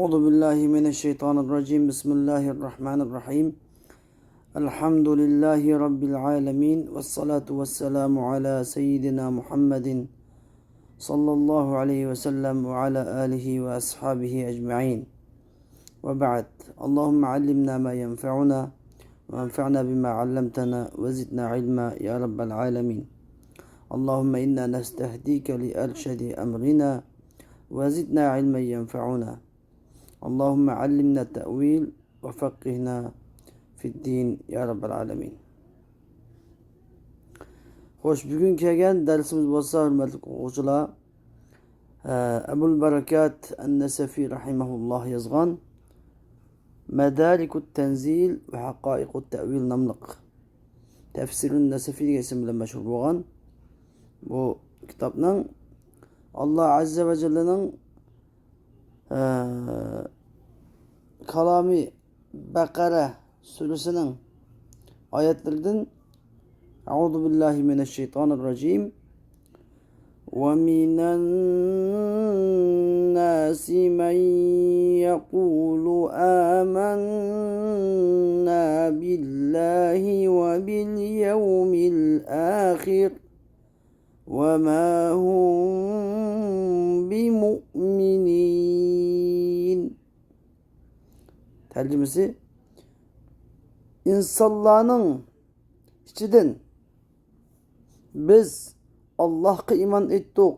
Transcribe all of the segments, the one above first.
أعوذ بالله من الشيطان الرجيم. بسم الله الرحمن الرحيم. الحمد لله رب العالمين، والصلاة والسلام على سيدنا محمد صلى الله عليه وسلم وعلى آله وأصحابه أجمعين، وبعد. اللهم علمنا ما ينفعنا، وانفعنا بما علمتنا، وزدنا علما يا رب العالمين. اللهم إنا نستهديك لأرشد أمرنا، وزدنا علما ينفعنا. اللهم علمنا التأويل وفقهنا في الدين يا رب العالمين. Xo'sh, bugun kelgan darsimiz bo'lsa, hurmatli o'quvchilar, Abul Barakat An-Nasafiy rahimahulloh yozgan Madarikut Tanzil va Haqoiqut Ta'vil nomliq Tafsirun Nasafiy degan ism bilan mashhur bo'lgan bu kitobning Alloh azza va jallaning kalomi Baqara surasining oyatlaridan. أعوذ بالله من الشيطان الرجيم. ومن الناس من يقول آمنا بالله وباليوم الآخر وما هم بمؤمنين. Tercümesi: İnsanlarning ichidan biz Allohga iymon etdik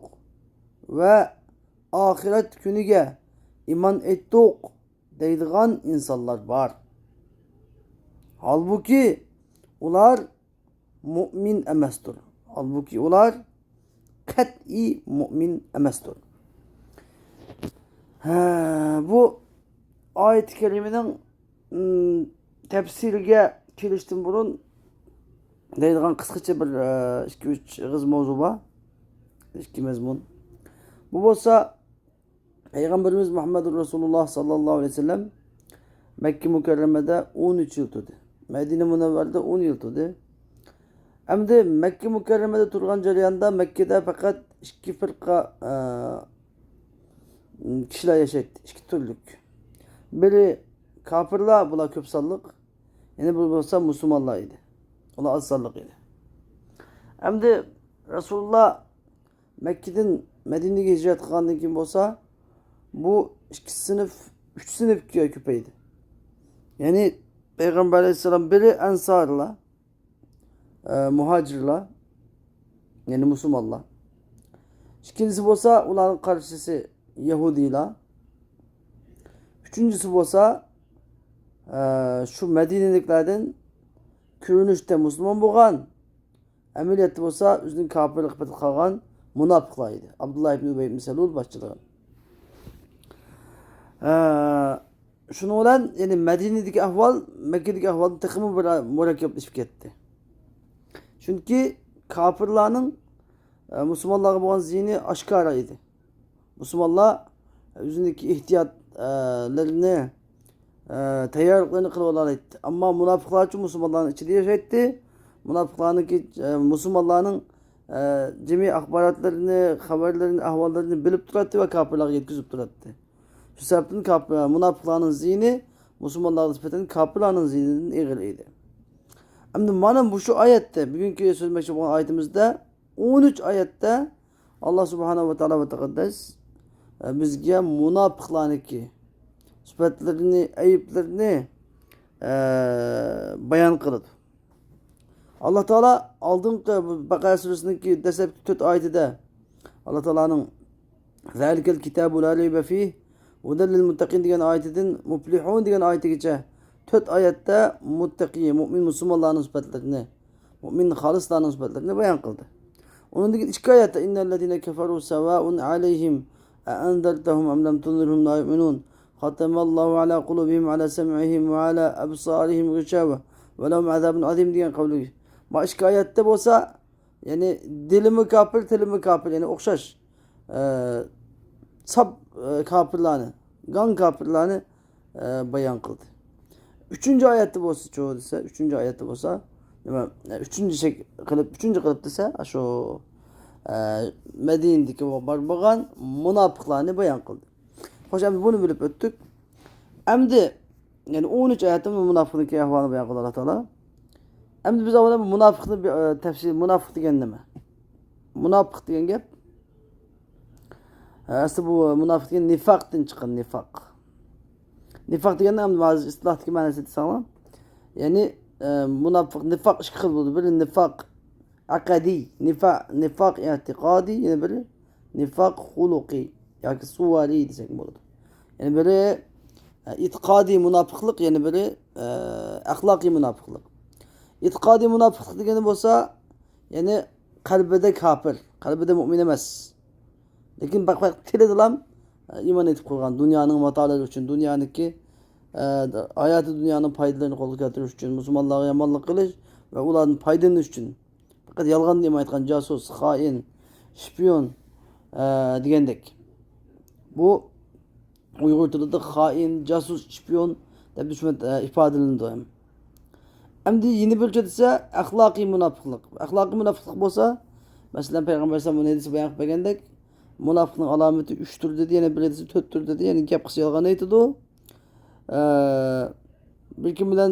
va oxirat kuniga iymon etdik deydigan insonlar bor. Holbuki ular mo'min emasdir. Holbuki ular qat'iy mo'min emasdir. Ha, bu oyat karimaning tafsiriga kelishdan burun deydigan qisqacha bir ikki uch og'iz mavzu bor, ikki mazmun. Bu bo'lsa, payg'ambarimiz Muhammadu Rasululloh sollallohu alayhi vasallam Makka Mukarramada 13 yil turdi, Madina Munavvarda 10 yil turdi. Endi Makka Mukarramada turgan jarayonda Makkada faqat ikki firqa kishilar yashaydi, ikki turlik. Biri kofirlar, bular ko'p sonliq, yana biri bo'lsa musulmonlar edi, ular oz sonliq edi. Endi Rasululloh Makkadan Madinaga hijrat qilgandan keyin bo'lsa, bu ikki sinf uch sinfga ko'paydi. Ya'ni payg'ambar alayhissalom biri ansorlar, muhojirlar, ya'ni musulmonlar, ikkinchisi bo'lsa ularning qarshisi yahudiylar, uchinchisi bo'lsa shu madinaliklardan ko'rinishda musulmon bo'lgan, amaliyotda bo'lsa o'zining kofirlik qilib qolgan munofiqlar edi, Abdulloh ibn Ubay ibn Salul boshchilig'i. Shuning bilan, ya'ni Madinadagi ahvol Makkadagi ahvoldan texmi bir murakkablashib ketdi, chunki kofirlarning musulmonlarga bo'lgan ziyni oshkora edi. Musulmonlar o'ziniki ehtiyotlarini, tayyorliklarni qilib oladi, ammo munofiqlar uchun musulmonlarning ichida yashaydi. Munofiqlarniki musulmonlarning jami axborotlarini, xabarlarini, ahvollarini bilib turadi va kofirlarga yetkazib turadi. Shu sababdan munofiqlarning ziyni musulmonlarga nisbatan kofirlarning ziynidan ig'ir edi. Endi mana bu shu oyatda, bugungi so'zlamoqchi bo'lgan oyatimizda, 13 oyatda Alloh subhanahu va taolo va taqaddas bizga munofiqlarniki sifatlarini, ayblarini bayon qiladi. Alloh taolo oldingi Baqara surasiniki dastlabki to'rt oyatida Alloh taoloning "Zalikal kitabu la rayba fih hudan lil muttaqin" degan oyatidan "Muflihun" degan oyatigacha to'rt oyatda muttaqi, mo'min musulmonlarning sifatlarini, mo'min xolislarning sifatlarini bayon qildi. Undan keyin ikki oyatda "Innallazina kafaru savaun alayhim a anzartahum am lam tunzirhum la yu'minun xatamallohu ala qulubihim ala sam'ihim va ala absarihim g'ishawa va lahum azabun azim" degan qavli. Bu ikki oyatda bo'lsa, ya'ni dilimi kofir, tilimi kofir, ya'ni o'xshash sap kofirlarni, gan kofirlarni bayon qildi. Uchinchi oyatda bo'lsa chu desa, uchinchi oyatda bo'lsa nima, uchinchi shak qilib, uchinchi qilib desa, shu Madinadagi bor bo'lgan munofiqlarni bayon qildi. Xo'sh, endi buni bilib o'tdik. Endi ya'ni 13 oyatda munofiqniki ahvolini bayon qildi Alloh taolo. Endi biz avvalo munofiqni tafsil, munofiq degan nima? Munofiq degan gap asli bu munofiq degan nifoqdan chiqqan, nifoq. Nifoq deganda ham ba'zi istilohdagi ma'nosi desanglar, ya'ni munofiq, nifoq ikki xil bo'ladi. Biri nifoq aqadiy, nifoq i'tiqodiy, yana biri nifoq xuluqiy yoki suvariy desak bo'ladi. Ya'ni biri e'tiqodiy munofiqlik, yana biri axloqiy munofiqlik. E'tiqodiy munofiqlik degani bo'lsa, ya'ni qalbida kofir, qalbida mo'min emas. Lekin faqat tilida ham iymon etib qo'ygan, dunyoning matolari uchun, dunyoniki hayoti dunyoning foydalarini qo'lga keltirish uchun, musulmonlarga yomonlik qilish va ulardan foydalanish uchun faqat yolg'on deb aytgan josus, xoin, shpion degandek. Bu Uyg'ur tilida xoin, josus, shpion deb ifodalanadi ham. Endi yana bir desa axloqiy munofiqlik. Axloqiy munofiqlik bo'lsa, masalan payg'ambar alayhisalom buni hadisi bayon qilib bergandek, munofiqning alomati 3 tur dedi, yana bir hadisi 4 tur dedi, ya'ni gap qilsa yolg'on aytadi. Bir kim bilan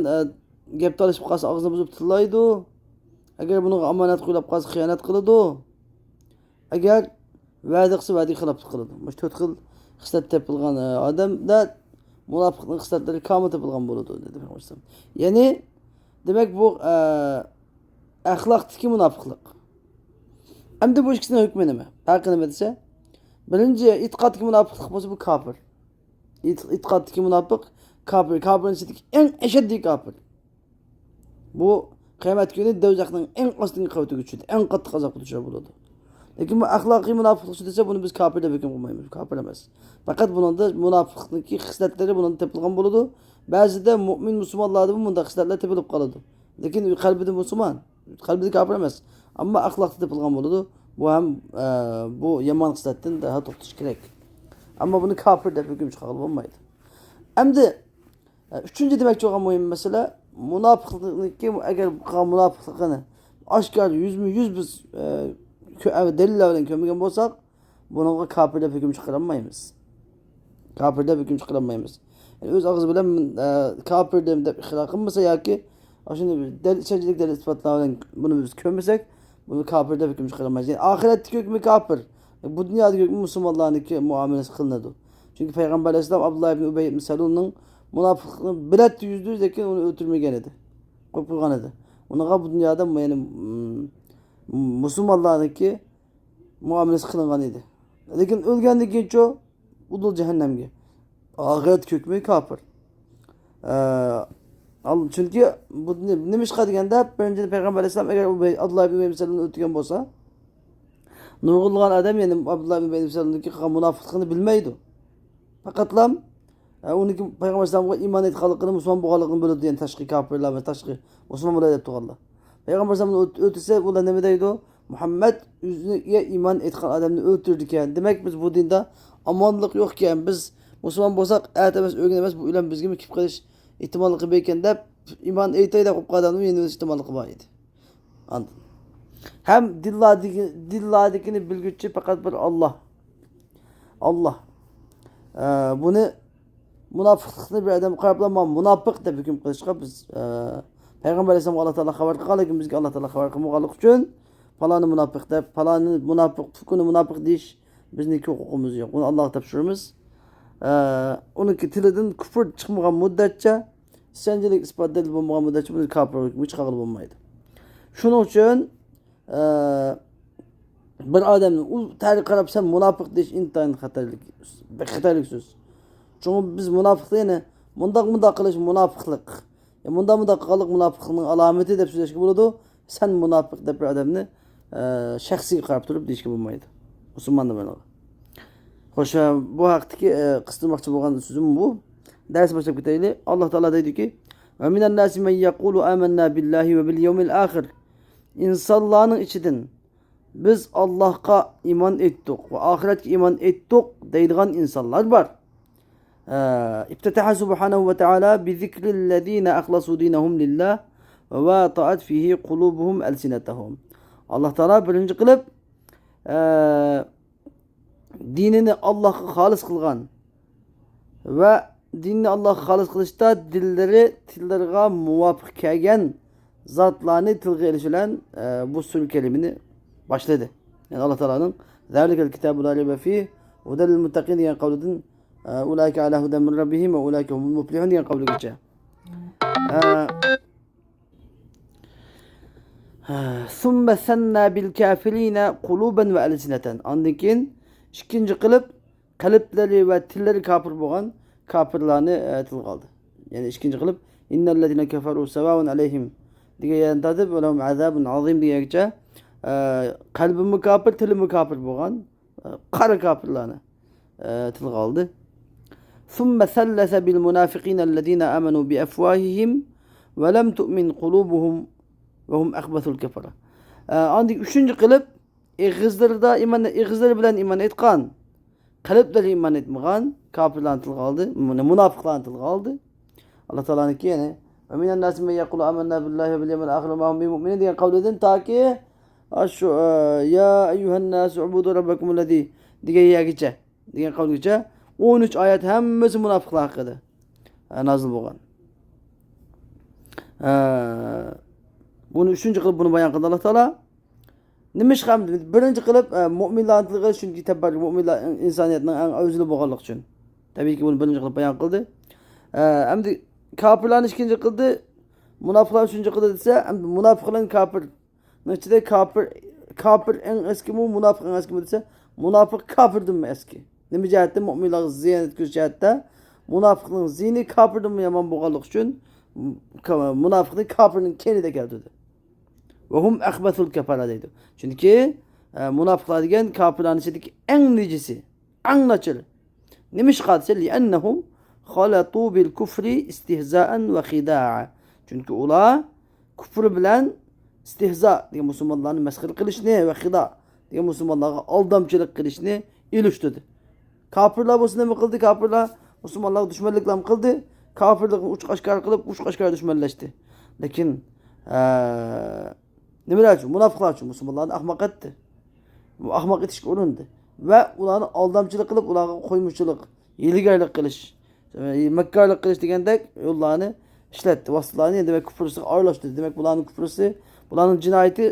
gap talashib qolsa og'zini buzib tillaydi. Agar buni omonat qo'ylab qolsa xiyonat qiladi. Agar va'da qilsa va'daga xiloflik qiladi. Mana shu 4 xil xislat topilgan odamda munofiqning xislatlari komil topilgan bo'ladi dedi payg'ambar alayhisalom. Ya'ni demak bu axloqdagi munofiqlik. Endi bu ikkisining hukmi nima? Farqi nima desa, birinchi e'tiqoddagi munofiqlik bo'lsa bu kofir. E'tiqoddagi munofiq kofir, kofirning ichidagi eng ashaddiy kofir. Bu qiyomat kuni do'zaxning eng ostingi qavatiga tushadi, eng qattiq azobga duchor bo'ladi. Lekin bu axloqiy munofiqlik desa, buni biz kofir deb hukm qilmaymiz, kofir emas. Faqat bunda munofiqniki xislatlari bunda topilgan bo'ladi. Ba'zida mo'min musulmonlarda bunda xislatlar topilib qoladi. Lekin qalbida musulmon, qalbida kofir emas, ammo axloqda topilgan bo'ladi. Bu ham bu yomon xislatdan daha to'xtash kerak. Ammo buni kofir deb hukm chiqarib bo'lmaydi. Endi uchinchi demakchi bo'lgan muhim masala, munofiqlikniki agar munofiqligini oshkor 100% biz delillar bilan ko'rmagan bo'lsak, bunga kofir deb hukm chiqarolmaymiz. Kofir deb hukm chiqarolmaymiz. Yani o'z og'zi bilan kofir deb iqror qilmasa yoki shuni ishonchli dalil isbotlar bilan buni biz ko'rmasak, buni kofir deb hukm chiqarolmaymiz. Yani oxiratdagi hukmi kofir, bu dunyodagi hukmi musulmonlarniki muomalasi qilinadi. Chunki payg'ambar alayhissalom Abdulloh ibn Ubay ibn Salulning munofiqlikni biladi 100%, lekin uni o'ldirmagan edi, qo'yib qo'ygan edi. Unaqa bu dunyoda ya'ni musulmonlarniki muomalasi qilingan edi. Lekin o'lgandan keyinchi udul jahannamga. Oxirat hukmi kofir. Chunki bu nima ish deganda, birinchi payg'ambar alayhissalom agar Abdulloh ibn Ubay ibn Salulni o'ldirgan bo'lsa, nurg'unlagan odam ya'ni Abdulloh ibn Ubay ibn Salulniki munofiqligini bilmaydi. Faqatlam uniki payg'ambar alayhissalomga iymon etganligini, musulmon bo'lganligini biladi, ya'ni tashqi kofirlar va tashqi musulmon bo'ladi deb turganlar. Payg'ambar alayhissalomni o'ldirsa, ular nima deydi? Muhammad o'ziga iymon etgan odamni o'ldirdi ekan. Demak, biz bu dinda omonlik yo'q ekan. Biz musulmon bo'lsak, erta emas, o'gin emas, bu o'lim bizga kelib qolish ehtimolligi bor ekan deb iymon etay deb qo'yib qolganning yana o'z ehtimolligi bor edi. Andin. Ham dillardagini bilguchi faqat bir Alloh. Alloh. Buni munofiqlikni bir odam qarab munofiq deb hukm qilishga biz payg'ambar alayhissalomga Alloh taolo xabar qilgan, lekin bizga Alloh taolo xabar qilmaganligi uchun faloni munofiq deb, faloni munofiq, fukuni munofiq deyish bizniki huquqimiz yo'q. Buni Allohga topshiramiz. Uniki tilidan kufr chiqmagan muddatcha, ishonchlik isbot dalil bo'lmagan muddatcha buni kofir hukmi chiqarib bo'lmaydi. Shuning uchun bir odamni u tarix qarab sen munofiq deyish intayin xatarlik so'z. Chunki biz munofiqni ya'ni mundaq mundaq qilish munofiqlik, mundaq mundaq qilganlik munofiqlikning alomati deb so'zlashga bo'ladi. Sen munofiq deb bir odamni shaxsiga qarab turib deyishga bo'lmaydi. Musulmonni mana. Xo'sh, bu haqdagi qistirmoqchi bo'lgan so'zim bu. Dars boshlab ketaylik. Alloh taolo deydiki: "Va minan nasi man yaqulu amanna billahi va bil yawmil axir." Insonlarning ichidan biz Allohga iymon etdik va oxiratga iymon etdik deydigan insonlar bor. İftitaha subhanahu va taala bi zikrillezina akhlasu dinahum lillah va wata'at fihi qulubuhum alsinatahum. Alloh taolo birinchi qilib dinini Allohga xolis qilgan va Dinni Allohga xolis qilishda dillari tillariga muvofiq kelgan zotlarni tilga olish bilan bu sura kalimani boshladi. Ya'ni Alloh taoloning "Zalikal kitabu la rayba fihi hudal lil muttaqin" degan qavlidan "Ulaika ala hudan min robbihim va ulaika humul muflihun" degan qavligacha. Summa sanna bil kafirina quluban va alsinatan. Ondan keyin ikkinchi qilib qalblari va tillari kofir bo'lgan kofirlarni tilga oldi. Ya'ni ikkinchi qilib innallazina kafaru savaun alayhim degan yerdan tortib va lahum azabun azim degancha qalbimi kofir, tilimi kofir bo'lgan qora kofirlarni tilga oldi. Summa sallasa bil munafiqina allazina amanu bi afwahihim va lam tu'min qulubuhum va hum akhbathul kafara. Ondan uchinchi qilib eg'izlarida iymon, eg'izlari bilan iymon etgan, qalblari iymon etmagan kofirlarni tilga oldi, munofiqlarni tilga oldi. Alloh taoloniki ya'ni va minan nasi men yaqulu amanna billahi va bil yawmil akhir va ma hum bimu'minin degan qavlidan toki shu ya ayyuhan nasu ubudu robbakum allazi degan yergacha degan qavligacha 13 oyat hammasi munofiqlar haqida nozil bo'lgan. Buni uchinchi qilib buni bayon qildi Alloh taolo. Nima ish ham birinchi qilib mo'minlarni tilga olish, chunki tabarruk mo'minlar insoniyatning eng afzali bo'lganligi uchun. Tabiiyki buni birinchi qilib bayon qildi. Endi kofirlarni ikkinchi qildi, munofiqlarni uchinchi qildi desa, endi munofiqlar kofirning ichida kofir eng eskimi, munofiq eng eskimi desa, munofiq kofirdanmi eski? Nima jihatdan? Mo'minlarga ziyon etkizish jihatda munofiqning ziyni kofirdanmi yomon bo'lganligi uchun munofiqni kofirning keynida keltirdi. Va hum akhbathul kafara deydi. Chunki munofiqlar degan kofirlarning ichidagi eng nejisi, eng nachari. Nima ish qilsa, li'annahum khalatu bil kufri istihza'an va khida'a. Chunki ular kufr bilan istihza degan musulmonlarni masxara qilishni va xida degan musulmonlarga aldamchilik qilishni ilishtirdi. Kofirlar bo'lsa nima qildi? Kofirlar musulmonlarga dushmanlik ham qildi. Kofirlikni uch oshkor qilib, uch oshkor dushmanlashdi. Lekin nimalar uchun? Munofiqlar uchun musulmonlarni ahmoq etdi. Bu ahmoq etishga urindi va ularni aldamchilik qilib, ularga qo'ymuchilik, yilgarlik qilish, makkarlik qilish degandek yo'llarni ishlatdi. Vositalarni demak kufrisiga aralashtirdi. Demak bularning kufrisi, bularning jinoyati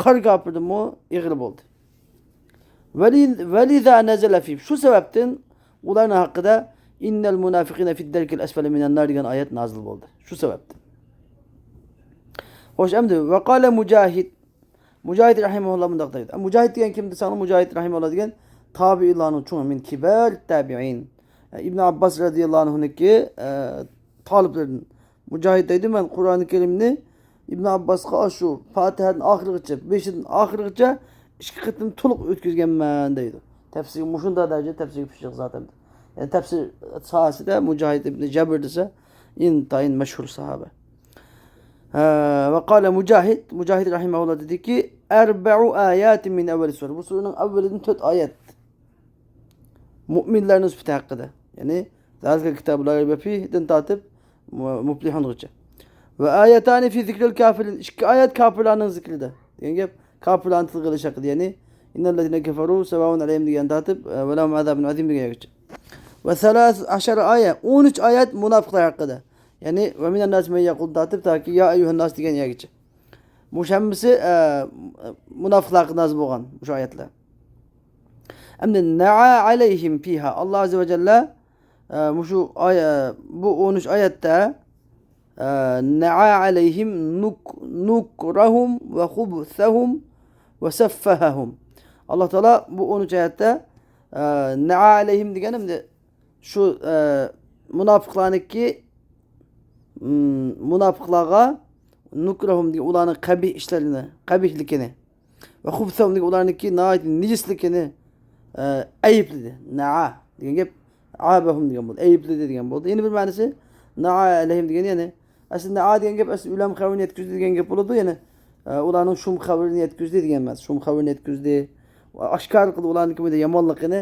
qora kofirdanmi ig'ir bo'ldi. Veliza nazala fi. Shu sababdan ularning haqida innal munafiqina fi darkil asfali minan nar degan oyat nozil bo'ldi. Shu sababdan. Xo'sh, endi va qala Mujahid. Mujahid rahimahulloh bundoq deydi. Mujahid degan kim desang, Mujahid rahimahulloh degan tabiinlarning cho'ng min kibar tabiin. Ibn Abbos radhiyallohu anhuniki toliblaridan Mujahid deydi, men Qur'oni Karimni Ibn Abbosga shu Fatihadan oxirigacha, beshidan oxirigacha ikki qitim to'liq o'tkazganman deydi. Tafsir mushunda daraja tafsir pishiq zaten. Ya'ni tafsir sohasida Mujahid ibn Jabr desa intayin mashhur sahoba. Va qala Mujahid, Mujahid rahimahulloh dediki, arba'u ayatin min avval sura. Bu suraning avvalidan 4 oyat. Mu'minlarning sifati haqida. Ya'ni zalika kitabul la rayba fihi tortib muflihungacha. Va ayatani fi zikril kafirin. 2 oyat kofirlarning zikrida. Degan gap kofirlarning tilga olish haqida, ya'ni innallazina kafaru savaun alayhim degan tortib va lahum azabun azim degan yergacha. Va 13 oyat, 13 oyat munofiqlar haqida. Ya'ni va minan nas men yaqul tortib toki ya ayyuhan nas degan yergacha. Bu hammasi munofiqlar haqida nozil bo'lgan shu oyatlar. Endi na'a alayhim fiha. Alloh azza va jalla shu bu 13 oyatda na'a alayhim nukrahum va khubthahum va saffahahum. Alloh taolo bu 13 oyatda na'a alayhim deganim shu munofiqlarniki munofiqlarga nukrahum degan ularning qabih ishlarini, qabihligini va xubthahum degan ularniki nejisligini aybladi. Na'a degan gap abahum degan bo'ldi, aybladi degan bo'ldi. Yana bir ma'nosi na'a alayhim degan, ya'ni asli na'a degan gap asli ulam xabarini yetkazdi degan gap bo'ladi, ya'ni ularning shum xabarini yetkazdi degan emas, shum xabarini yetkazdi, oshkor qildi ularniki yomonligini,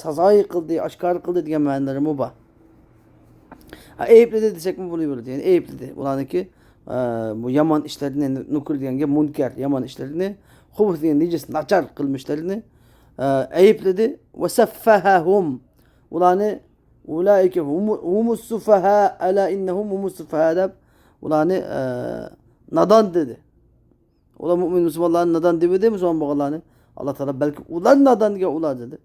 sazoy qildi, oshkor qildi degan ma'nolari bor. Aybladi desakmi bo'laveradi, ya'ni aybladi ularniki bu yomon ishlarini, nukur degan gap munkar yomon ishlarini, xubus degan nejis nachar qilmishlarini aybladi va saffahahum ularni Ulaike humus sufaha ala innehum humus sufaha deb ularni nadan dedi. Ular mümin Müslümanlarni nadan demedi Müslüman bo'lganlarni. Alloh taolo balki ular nadan degan ular dedi.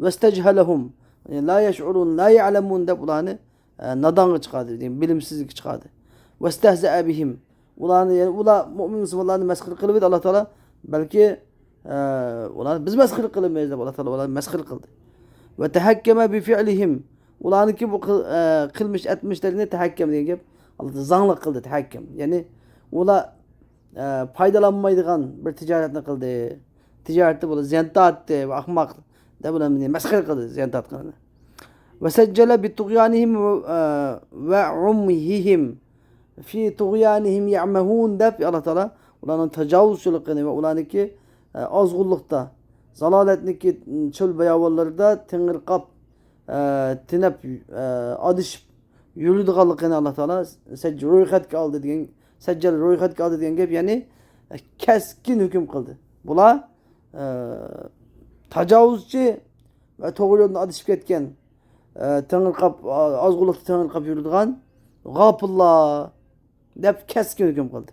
Vestechelehum yani la yeş'urun la ya'lemun deb ularni nadanga chiqardi, yani bilimsizlik chiqardi. Vestehze'e bihim. Ularni yani ular mümin Müslümanlarni masxir qilib edi Allah Teala balki ularni biz masxir qilmaymiz deb Allah Teala ularni masxir qildi. Ve tehakkeme bi fi'lihim. Ularniki bu qilmish etmişlerini tehakkem degan gap Allah zangli qildi tehakkem. Yani ular faydalanmaydigan bir ticaretni qildi. Ticaretde bular ziyan tortdi va ahmoq deb ularni masxir qildi ziyan tortganini. Ve seccele bi tuğyanihim ve umhihim fi tuğyanihim ya'mehun deb Allah Teala ularning tecavüzçiligini ve ularniki ozg'unlikda zalolatniki cho'l bayovonlarida tingirqab tinab adishib yuradiganligini Allah Teala ro'yxatga oldi degan sajjal ro'yxatga oldi degan gap ya'ni keskin hukm qildi. Bular tecavüzçi va to'g'ri yo'ldan adashib ketgan tingirqab ozg'unlikda tingirqab yuradigan g'ofillar deb keskin hukm qildi.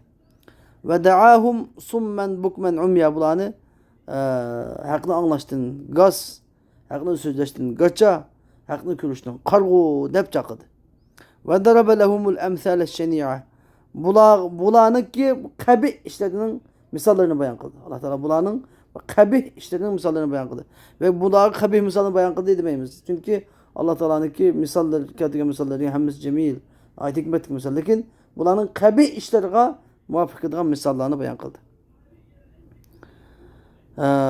Ve da'ahum summen bukmen umya bularni haqni anglashdan gaz, haqni so'zlashdan gacha, haqni ko'rishdan qarg'u deb chaqirdi. Ve daraba lehumul emsal şeni'a. Bularniki qabih ishlarining misollarini bayon qildi. Alloh taolo bularning qabih ishlarining misollarini bayon qildi. Ve bular qabih misolini bayon qildi demaymiz. Chunki Alloh taoloniki misollar keltirgan misollarining hammasi jamil, ayt hikmatli misol. Lekin bularning qabih ishlariga muvofiq keladigan misollarni bayon qildi.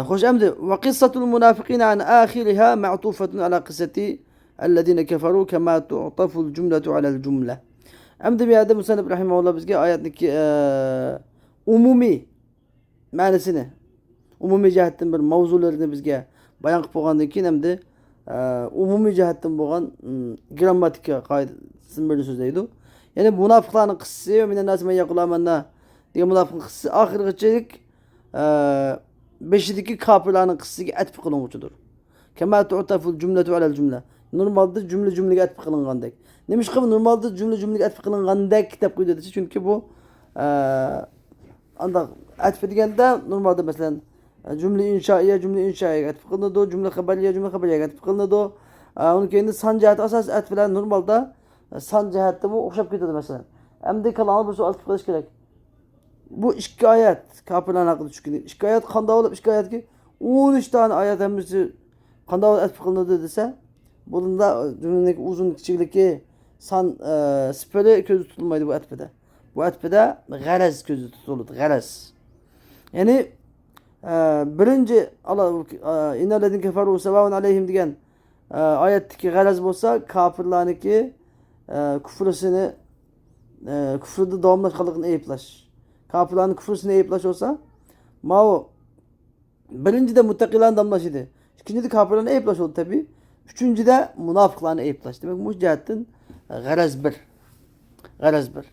Xo'sh, endi va qissatul munafiqina an akhiriha ma'tufatun ala qissati ellezine keferu kema tu'taful cümletu alel cümle. Endi bu yerda musannif rahimahulloh bizga oyatniki umumiy ma'nisini, umumiy jihatdan bir mavzularini bizga bayon qilib bo'lgandan keyin endi umumiy jihatdan bo'lgan grammatika qoidasini bir so'zlaydi. Ya'ni munofiqlarning qissasi va minan nasi men yaqulu amanna degan munofiqning qissasi oxirgichalik beshidagi kofirlarning qissasiga atf qilinuvchidir. Kema tu'taful cümletu alel cümle. Normalda cümle cümlege atf qilingandek. Nima ish qilib normalda cümle cümlege atf qilingandek deb qo'ydi desa, chunki bu andaq atf deganda normalda masalan cümle inşaiye cümle inşaiye atf qilinadi, cümle xabariye cümle xabariyaga atf qilinadi. Uni keyin son jihati asos atf bilan normalda son jihatda bu o'xshab ketadi masalan. Endi kalonni bir savol qilish kerak. Bu ikki oyat kofirlar haqida tushgan. Ikki oyat qanday bo'lib ikki oyatki 13 tane oyat hammasi qanday bo'lib atf qilinadi desa, bunda cümlening uzun kichikligi son sifiri ko'zda tutilmaydi bu atfida. Bu atfida g'araz ko'zda tutiladi, g'araz. Ya'ni birinchi Allah innallazina kafaru savaun alayhim degan oyatdagi g'araz bo'lsa, kofirlarniki kufrisini kufrida davomlashganligini ayblash. Kofirlarning kufrisini ayblash bo'lsa, mau birinchida muttaqilarni damlash edi. Ikkinchida kofirlarni ayblash bo'ldi tabiiy. Üçüncüde münafıklarını ayıplaş. Demek bu cihettin garaz bir. Garaz bir.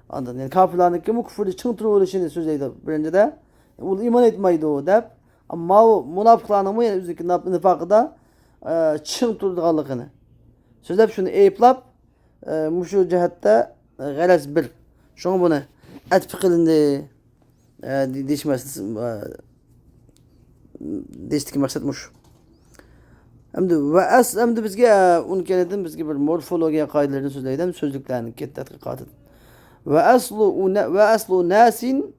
Anladın? Yani kafirlerinin kimi küfürde çın turuluşunu sözleydi birincide. Ul iman etmeydi o dep. Ama o münafıklarının mı yani üzerindeki nifakı da çın turduğanlığını. Sözlep şunu ayıplap şu cihette garaz bir. Şunu bunu etfi qilindi deyishmas deyishdiki maqsad mush. Endi va as endi bizga uni bizga bir morfologiya qoidalarini so'zlaydi, ham so'zliklarni tadqiqoti. Va aslu va aslu nasin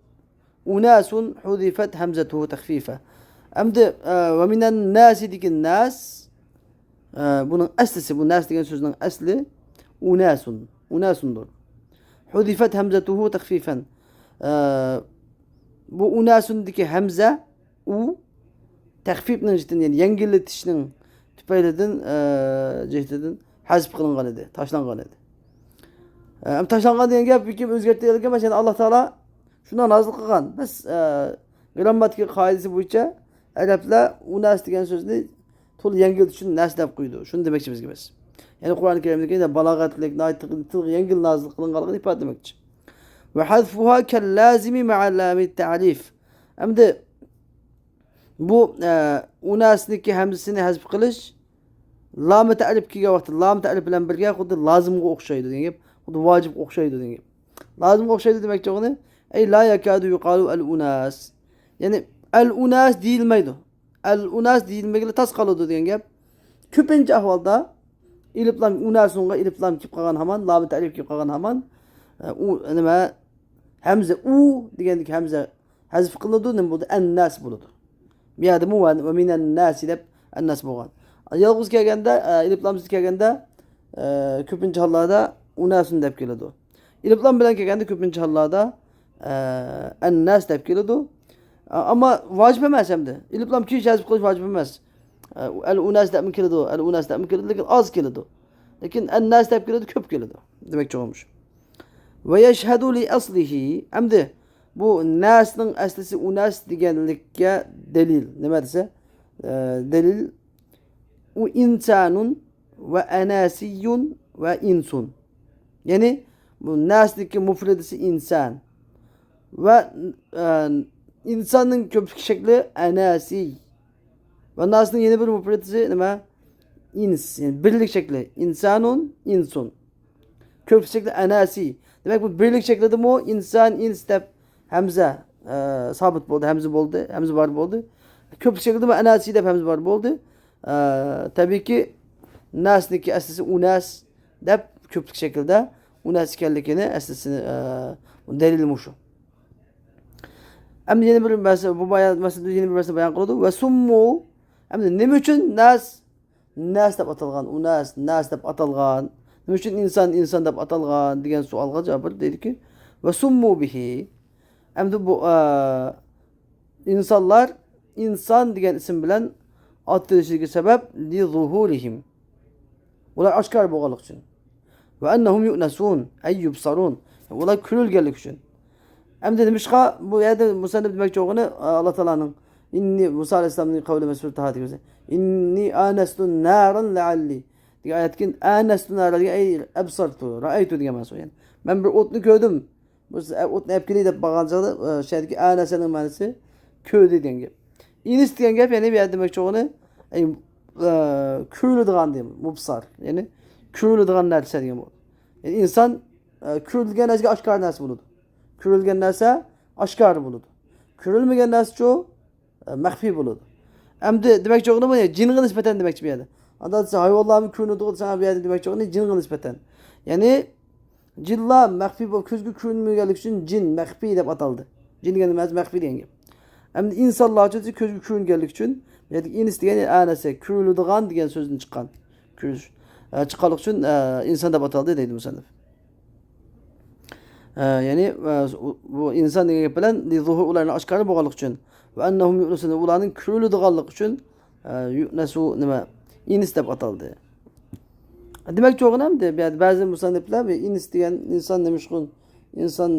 unasun hudifat hamzatuhu takhfifa. Endi va minan nasi degan nas buning aslisi bu nas degan so'zning asli unasun unasundur. Hudifat hamzatuhu takhfifan. Bu unasundagi hamza u taxfifning ya'ni yengillatishning tufaylidan jihatidan hazf qilingan edi, tashlangan edi. Tashlangan degan gap kim o'zgartirilgan emas, ya'ni Alloh taolo shundan nozil qilgan. Biz grammatika qoidasi bo'yicha arablar unas degan so'zni to'la yengil uchun nas deb qo'ydi. Shuni demoqchi bizga biz. Ya'ni Qur'oni Karimdagi balog'atlik, tilga yengil nozil qilinganligini ifodalamoqchi. Va hazfuha kallazimi ma'a lami ta'rif. Endi bu unasniki hamzasini hazf qilish Lami ta'rif kelgan vaqtda lam ta'rif bilan birga xuddi lozimga o'xshaydi degan gap, xuddi vojibga o'xshaydi degan gap. Lozimga o'xshaydi demakchi uni ay la yakadu yuqalu al unas. Ya'ni al unas deyilmaydi. Al unas deyilmagili tas qoladi degan gap. Ko'pincha ahvolda ilif lam unasunga ilif lam kelib qolgan hamon, lami ta'rif kelib qolgan hamon u nima hamza u degandek hamza hazf qilinadi, nima bo'ldi? An-nas bo'ladi. Bu yerda va minan nasi deb an-nas bo'lgan. Yolg'iz kelganda, ilif lamsiz kelganda ko'pincha hollarda unasun deb keladi. Ilif lam bilan kelganda ko'pincha hollarda an-nas deb keladi. Ammo vojib emas hamda. Ilif lam kelish hazf qilish vojib emas. Al unas deb keladi, al unas deb keladi, lekin oz keladi. Lekin an-nas deb keladi, ko'p keladi. Demakchi bo'lmuş. Va yashhadu li aslihi. Hamda bu nasning aslisi unas deganlikka dalil. Nima desa? Dalil u insanun va anasiyun va insun. Ya'ni bu nasniki mufradisi insan va insonning ko'plik shakli anasiy va nasning yana bir mufradisi nima? Ins, ya'ni birlik shakli insanun, insun. Ko'plik shakli anasiy. Demak bu birlik shaklidami inson, ins deb hamza sabit bo'ldi, hamza bo'ldi, hamza bor bo'ldi. Ko'plik shaklida anasiy deb hamza bor bo'ldi. Tabiiyki nasniki aslisi unas deb ko'plik shaklda unas ekanligini aslisini dalil mushu. Endi yana bir masala, bu bayon masala yana bir masala bayon qiladi. Va summu endi nima uchun nas nas deb atalgan, unas nas deb atalgan, nima uchun inson inson deb atalgan degan savolga javob berdi deydiki va summu bihi. Endi bu insonlar inson degan ism bilan atalishiga sabab li zuhurihim. Ular oshkor bo'lganlik uchun. Va annahum yu'nasun ay yubsarun. Ular ko'rilganlik uchun. Endi nimishqa bu yerda musannif demakchi bo'lgani Alloh taoloning inni Musa alayhissalomning qavli mazkur tahat inni anastu naran la'alli degan oyatga anastu naran degan ay absartu ra'aytu degan ma'nosi. Ya'ni men bir o'tni ko'rdim. Bu o'tni olib kelay deb borgan chog'da sherdagi anasaning ma'nosi ko'rdi degan gap. Inis degan gap ya'ni bu yerda demakchi bo'lgani ko'riladigan deymi, mubsar. Ya'ni ko'riladigan narsa degan bu. Ya'ni inson ko'rilgan narsaga oshkor narsa bo'ladi. Ko'rilgan narsa oshkor bo'ladi. Ko'rilmagan narsa-chu maxfiy bo'ladi. Endi demakchi bo'lgani bu jinga nisbatan demakchi bu yerda. Anda desa hayvonlarni ko'rinadi desa bu yerda demakchi bo'lgani jinga nisbatan. Ya'ni jinlar maxfiy bo'lib ko'zga ko'rinmaganligi uchun jin maxfiy deb ataldi. Jin degan nimasi maxfiy degan gap. Endi insonlar uchun ko'zga ko'ringanligi uchun ya'ni ins degan anasi ko'riladigan degan so'zdan chiqqan. Ko'rish chiqqanlik uchun inson deb ataldi deydi musannif. Ya'ni bu inson degan gap bilan zuhur ularni oshkor bo'lganligi uchun va annahum yu'nasun ularning ko'riladiganligi uchun yu'nasu nima ins deb ataldi. Demak cho'g'in ham deb ba'zi musanniflar ins degan inson nemishqun inson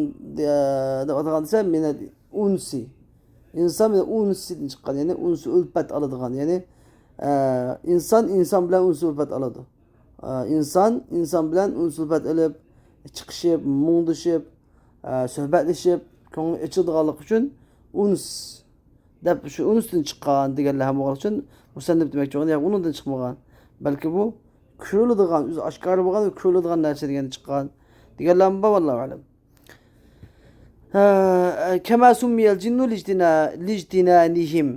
deb atalgan desa meni unsi inson unsidan chiqqan, ya'ni unsi ulfat oladigan, ya'ni inson inson bilan unsi ulfat oladi. Inson inson bilan unsi ulfat olib chiqishib, mungdishib, suhbatlashib, ko'ngli ichildiganlik uchun uns deb shu unsdan chiqqan deganlar ham bo'lgani uchun musannif demakchi bo'lgan, ya'ni undan chiqmagan, balki bu ko'riladigan, o'zi oshkor bo'lgan va ko'riladigan narsa degan chiqqan deganlar ham bor, vallohu alam. Kema summiyal jinnu lijtinanihim.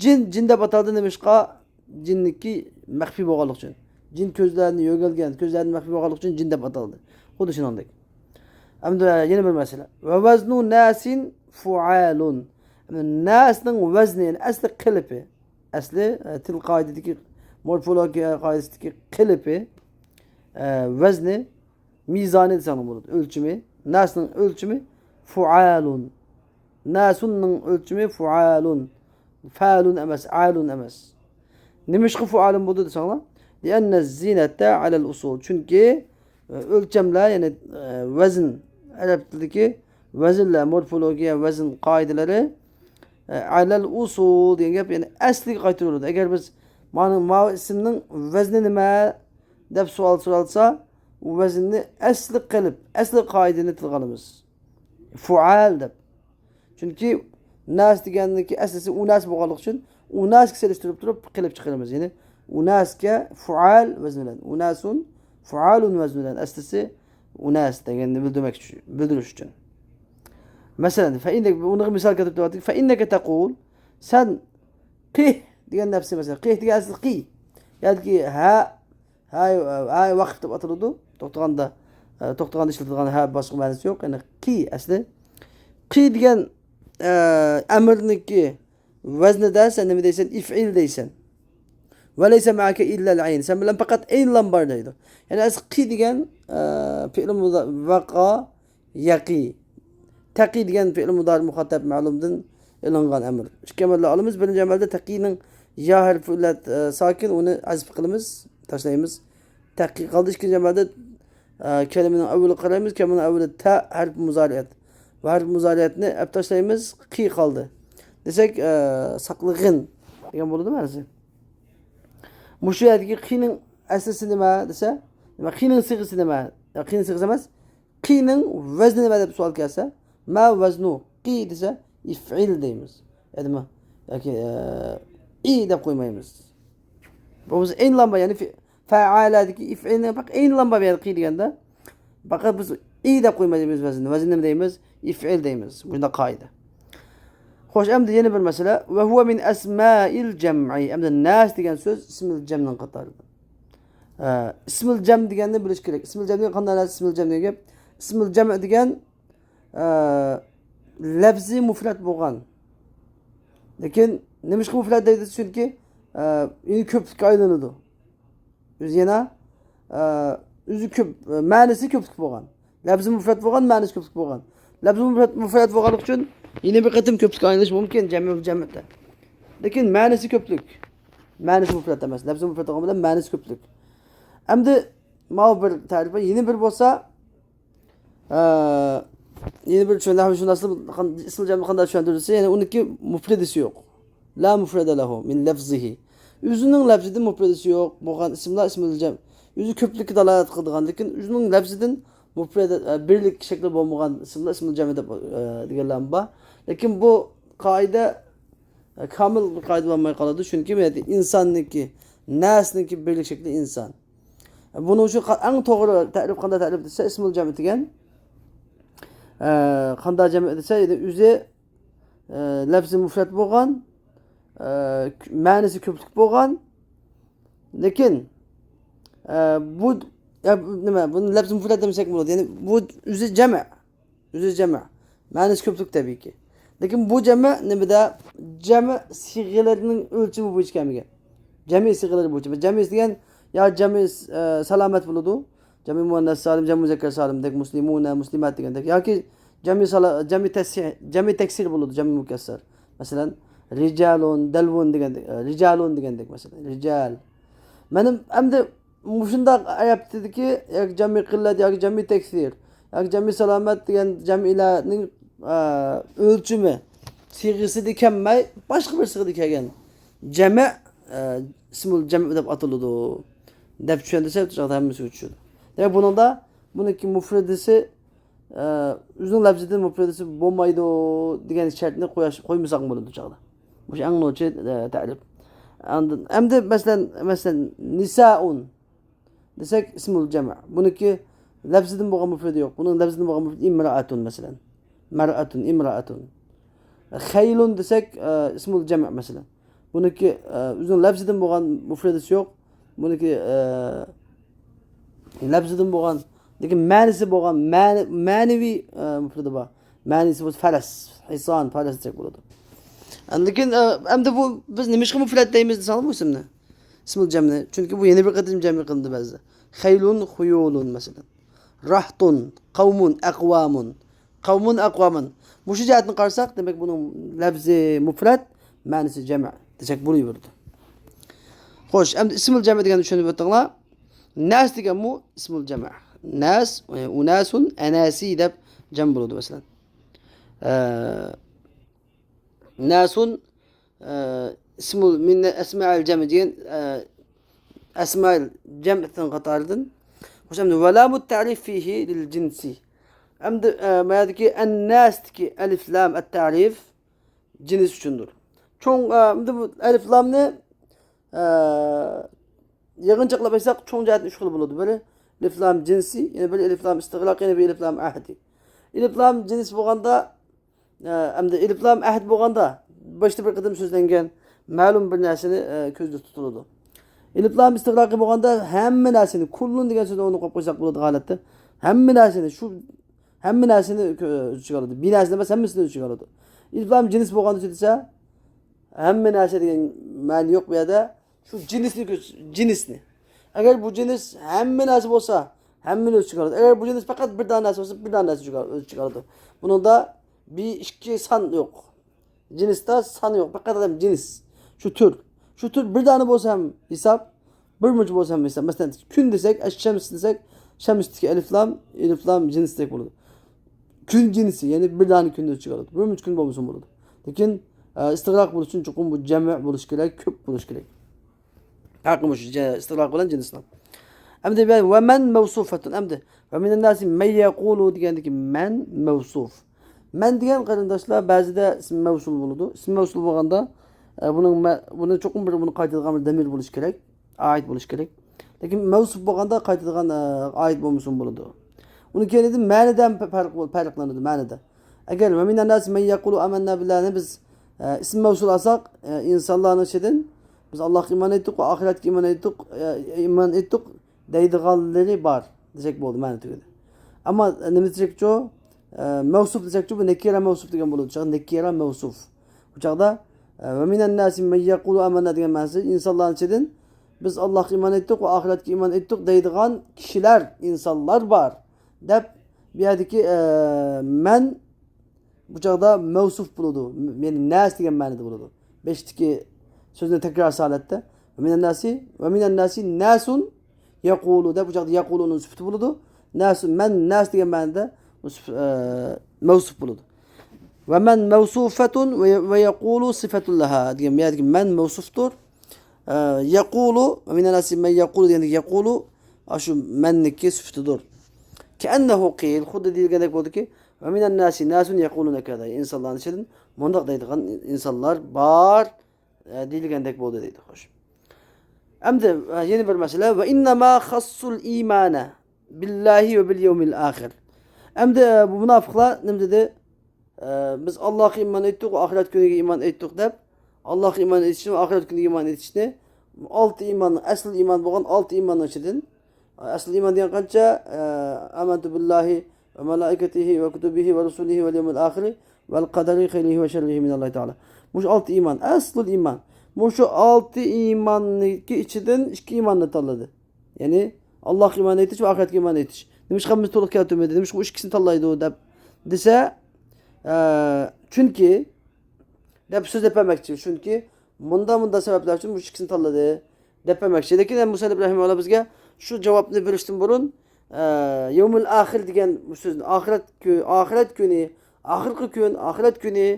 Jin jin deb ataldi nemishqa jinniki maxfiy bo'lganlik uchun. Jin ko'zlarini yo'galgan, ko'zlarini maxfiy bo'lganlik uchun jin deb ataldi. Xuddi shuningdek. Endi yana bir masala. Va vaznu nasin fualun. Nasning vazni, ya'ni asli qilipi, asli til qoidadagi morfologiya qoidasidagi qilipi, vazni mizoni desam bo'ladi, o'lchimi. Nasning o'lchimi fualun. Nasunning o'lchimi fualun. Falun emas, alun emas. Nimishqi fualun bo'ldi desanglar? Lianna zinata alal usul. Chunki o'lchamlar, ya'ni vazn, arab tilidagi vaznlar, morfologiya, vazn qoidalari alal usul degan gap, ya'ni asliga qaytariladi. Agar biz mana ma ismning vazni nima deb savol so'ralsa, u vaznni asli qilib, asli qoidani tilga olamiz. Fual deb. Chunki nas deganniki aslisi unas bo'lganligi uchun unasga selishtirib turib qilib chiqaramiz. Ya'ni Unasga fual vazni bilan. Unasun fualun vazni bilan. Aslisi unas deganni bildirmak uchun, bildirish uchun. Masalan, fa innaka uni misol keltirib turibdi. Fa innaka taqul sen qih degan narsa masalan, qih degan asli qi. Yoki ha ha ha vaqf deb ataladi. To'xtaganda to'xtaganda ishlatilgan ha boshqa ma'nosi yo'q. Ya'ni qi asli. Qi degan amrniki vaznida sen nima deysan? If'il deysan. Ve leyse ma'ake illa'l ayn. Sen bilan faqat ayn lam bor deydi. Ya'ni asli qi degan fi'l vaqa yaqi. Taqi degan fi'l mudori muxotab ma'lumdan ilingan amr. Ikki amalda olamiz. Birinchi amalda taqining ya harfi illat sakin uni azf qilamiz, tashlaymiz. Taqi qoldi. Ikkinchi amalda kalimaning avvali qaraymiz. Kalimaning avvali ta harf muzoriyat. Va harf muzoriyatni olib tashlaymiz, qi qoldi. Desak, saqlig'in degan bo'ladi ma'nosi. Mushu yerdagi qining aslisi nima desa, nima qining sig'isi nima? Qining sig'isi emas, qining vazni nima deb savol kelsa, ma vaznu qi desa, if'il deymiz. Ya'ni yoki i deb qo'ymaymiz. Bu biz ayn lamba, ya'ni fa'aladagi if'ilni faqat ayn lamba ya'ni qi deganda faqat biz i deb qo'ymaymiz vazni. Vazni nima deymiz? If'il deymiz. Bunda qoida. Xo'sh, endi yana bir masala va huwa min asma'il jam'i. Endi nas degan so'z ismil jamning qatorida. Ismil jam deganni bilish kerak. Ismil jam degan qanday narsa? Ismil jam degan gap. Ismil jam degan lafzi mufrad bo'lgan. Lekin nima ishga mufrad deydi? Chunki ko'plikka aylanadi. O'zi yana o'zi ko'p ma'nisi ko'plik bo'lgan. Lafzi mufrad bo'lgan, ma'nisi ko'plik bo'lgan. Lafzi mufrad bo'lganligi uchun yine bir qatim ko'plikka aylanish mumkin jam'i jam'da. Lekin ma'nisi ko'plik. Ma'nisi mufrad emas. Lafzi mufrad bo'lgan bilan ma'nisi ko'plik. Endi ma bir ta'rifi yine bir bo'lsa yine bir tushunarli shu narsa ism jam'i qanday tushuntirilsa, ya'ni uniki mufradisi yo'q. La mufrada lahu min lafzihi. O'zining lafzidan mufradisi yo'q bo'lgan ismlar ismul jam. O'zi ko'plikka dalolat qiladigan, lekin o'zining lafzidan mufrada birlik shakli bo'lmagan ismlar ismul jam deb deganlar bor. Lekin bu qoida komil bir qoida bo'lmay qoladi, chunki insonniki, nasniki birlik shakli inson. Buning uchun eng to'g'ri ta'rif qanday ta'rif desa, ismul jam degan qanday jam desa, o'zi lafzi mufrad bo'lgan, ma'nisi ko'plik bo'lgan, lekin bu nima, buni lafzi mufrad desak bo'ladi. Ya'ni bu o'zi jam', o'zi jam', ma'nisi ko'plik tabiiyki. Lekin bu jam' nimada? Jam' siyg'ilarining o'lchami bo'yicha kelmagan. Jami siyg'ilari bo'yicha. Jami degan yo jami salomat bo'ladi, jami muannas salim, jami muzakkar salim dek, muslimuna, muslimat degandek, yoki jami jami tasih, jami taksir bo'ladi, jami mukassar. Masalan, rijalun, dalvun degandek, rijalun degandek masalan, rijal. Menim endi shundoq aytibdiki, yoki jami qillat yoki jami taksir yoki jami salomat degan jamilarning o'lchimi siyg'isida kelmay boshqa bir siyg'ada kelgan jami ismul jam deb ataladi deb tushundirsa, hammasi tushadi. Demak, buningda buniki mufradisi o'zining lafzidan mufradisi bo'lmaydi degan shartni qo'ymasak bo'ladi bu chog'da. Bu eng nochi ta'rif. Endi masalan nisaun desak ismul jam'. Buniki lafzidan bo'lgan mufradi yo'q. Buning lafzidan bo'lgan mufradi imraatun masalan. Mar'atun, imraatun. Khaylun desak ismul jam' masalan. Buniki o'zining lafzidan bo'lgan mufradisi yo'q. Buniki lafzidan bo'lgan, lekin ma'nisi bo'lgan, ma'naviy mufradi bor. Ma'nisi bo'lsa faras, hison, faras desak bo'ladi. Lekin endi bu biz nima ishga mufrad deymiz desam bu ismni. Ismul jamni. Chunki bu yana bir qatim jami qilindi ba'zida. Khaylun, khuyulun masalan. Rahtun, qavmun, aqvamun. Qavmun, aqvamun. Bu shu jihatni qarasak, demak buning lafzi mufrad, ma'nisi jam' desak bo'laveradi. Xo'sh, endi ismul jam' deganni tushunib o'tinglar. Nas degan bu ismul jam'. Nas, unasun, anasi deb jam bo'ladi masalan. Nasun ismul min asma'il jam' degan asma'il jam'dan qatoridan. Xo'sh, endi valamut ta'rif fihi lil jinsi. Endi mayadiki an-nasdiki alif lam at-ta'rif jins uchundir. Cho'ng endi bu alif lamni Yig'inchoqlab aytsak, cho'ng jihatdan 3 xil bo'ladi. Biri elif lam jinsi, yana biri elif lam istig'roq, yana biri elif lam ahdi. Elif lam jins bo'lganda, hamda elif lam ahd bo'lganda boshda bir qadim so'zlangan ma'lum bir narsani ko'zda tutiladi. Elif lam istig'roqi bo'lganda hamma narsani kullun degan so'zni o'rniga qo'yib qo'ysak bo'ladi holatda. Hamma narsani shu hamma narsani o'z ichiga oladi. Bir narsani emas, hammasini o'z ichiga oladi. Elif lam jins bo'lganda desa, hamma narsa degan ma'ni yo'q bu yerda. Shu jinsni jinsni. Agar bu jins hamma narsa bo'lsa, hammani o'z ichiga oladi. Agar bu jins faqat bir dona narsa bo'lsa, bir dona narsa o'z ichiga oladi. Bunda bir ikki son yo'q. Jinsda son yo'q. Faqat adam jins. Shu tur. Shu tur bir dona bo'lsa ham hisob, bir muncha bo'lsa ham hisob. Masalan, kun desak, ash-shams desak, shamsdagi elif lam jinsdek bo'ladi. Kun jinsi, ya'ni bir dona kunni o'z ichiga oladi. Bir muncha kun bo'lmasa bo'ladi. Lekin istig'roq bo'lish uchun chuqur bu jami' bo'lish kerak, ko'p bo'lish kerak. Farqi shu istig'roq bilan jinsdan. Hamda va man mavsufatun hamda va minan nasi may yaqulu degandiki man mavsuf. Man degan qarindoshlar ba'zida ism mavsul bo'ladi. Ism mavsul bo'lganda buning buni chuqur bir buni qaytadigan bir damir bo'lish kerak, oid bo'lish kerak. Lekin mavsuf bo'lganda qaytadigan oid bo'lmasin bo'ladi. Uni keyin ma'nidan farq farqlanadi ma'nida. Agar va minan nasi may yaqulu amanna billahi biz ism mavsul alsak insonlarning ichidan biz Allohga iymon etdik va oxiratga iymon etdik, iymon etdik deydiganlari bor desak bo'ldi ma'ni tugadi. Ammo nima desakchu, mavsuf desakchu bu nakira mavsuf degan bo'ladi. Chaq nakira mavsuf. Bu chaqda va minan nasi may yaqulu amanna degan ma'nosi insonlarning ichidan biz Allohga iymon etdik va oxiratga iymon etdik deydigan kishilar, insonlar bor deb bu yerdagi man bu chaqda mavsuf bo'ladi. Ya'ni nas degan ma'noda bo'ladi. Beshtiki so'zni takror holatda va minan nasi va minan nasi nasun yaqulu deb bu chaqda yaquluning sifati bo'ladi. Nas man nas degan ma'noda mavsuf bo'ladi. Va man mavsufatun va yaqulu sifatun laha degan bu yerdagi man mavsufdir. Yaqulu va minan nasi man yaqulu deganda yaqulu shu manniki sifatidir. Ka'annahu qil xuddi deyilgandek bo'ldiki va minan nasi nasun yaquluna kaza insonlarning ichidan bundoq deydigan insonlar bor deyilgandek bo'ldi deydi. Xo'sh. Hamda yana bir masala va innama khassul iymana billahi va bil yawmil axir. Hamda bu munofiqlar nima dedi? Biz Allohga iymon etdik va oxirat kuniga iymon etdik deb Allohga iymon etishni va oxirat kuniga iymon etishni olti iymon, asl iymon bo'lgan olti iymonning ichidan asl iymon degan qancha? Amantu billahi va malaikatihi va kutubihi va rusulihi va yawmil axir val qadari xayrihi va sharrihi minallohi taolo. Bu shu olti iymon, aslul iymon. Bu shu olti iymonniki ichidan ikki iymonni tanladi. Ya'ni Allohga iymon etish va oxiratga iymon etish. Nima ish hammasi to'liq keltirmaydi, nima ish bu ikkisini tanlaydi deb desa, chunki deb so'z bermoqchi. Chunki bunda sabablar uchun bu ikkisini tanladi deb bermoqchi. Lekin Musa Ibrahim bizga shu javobni berishdan burun yawmul axir degan bu so'zni oxirat kuni, oxirgi kun, oxirat kuni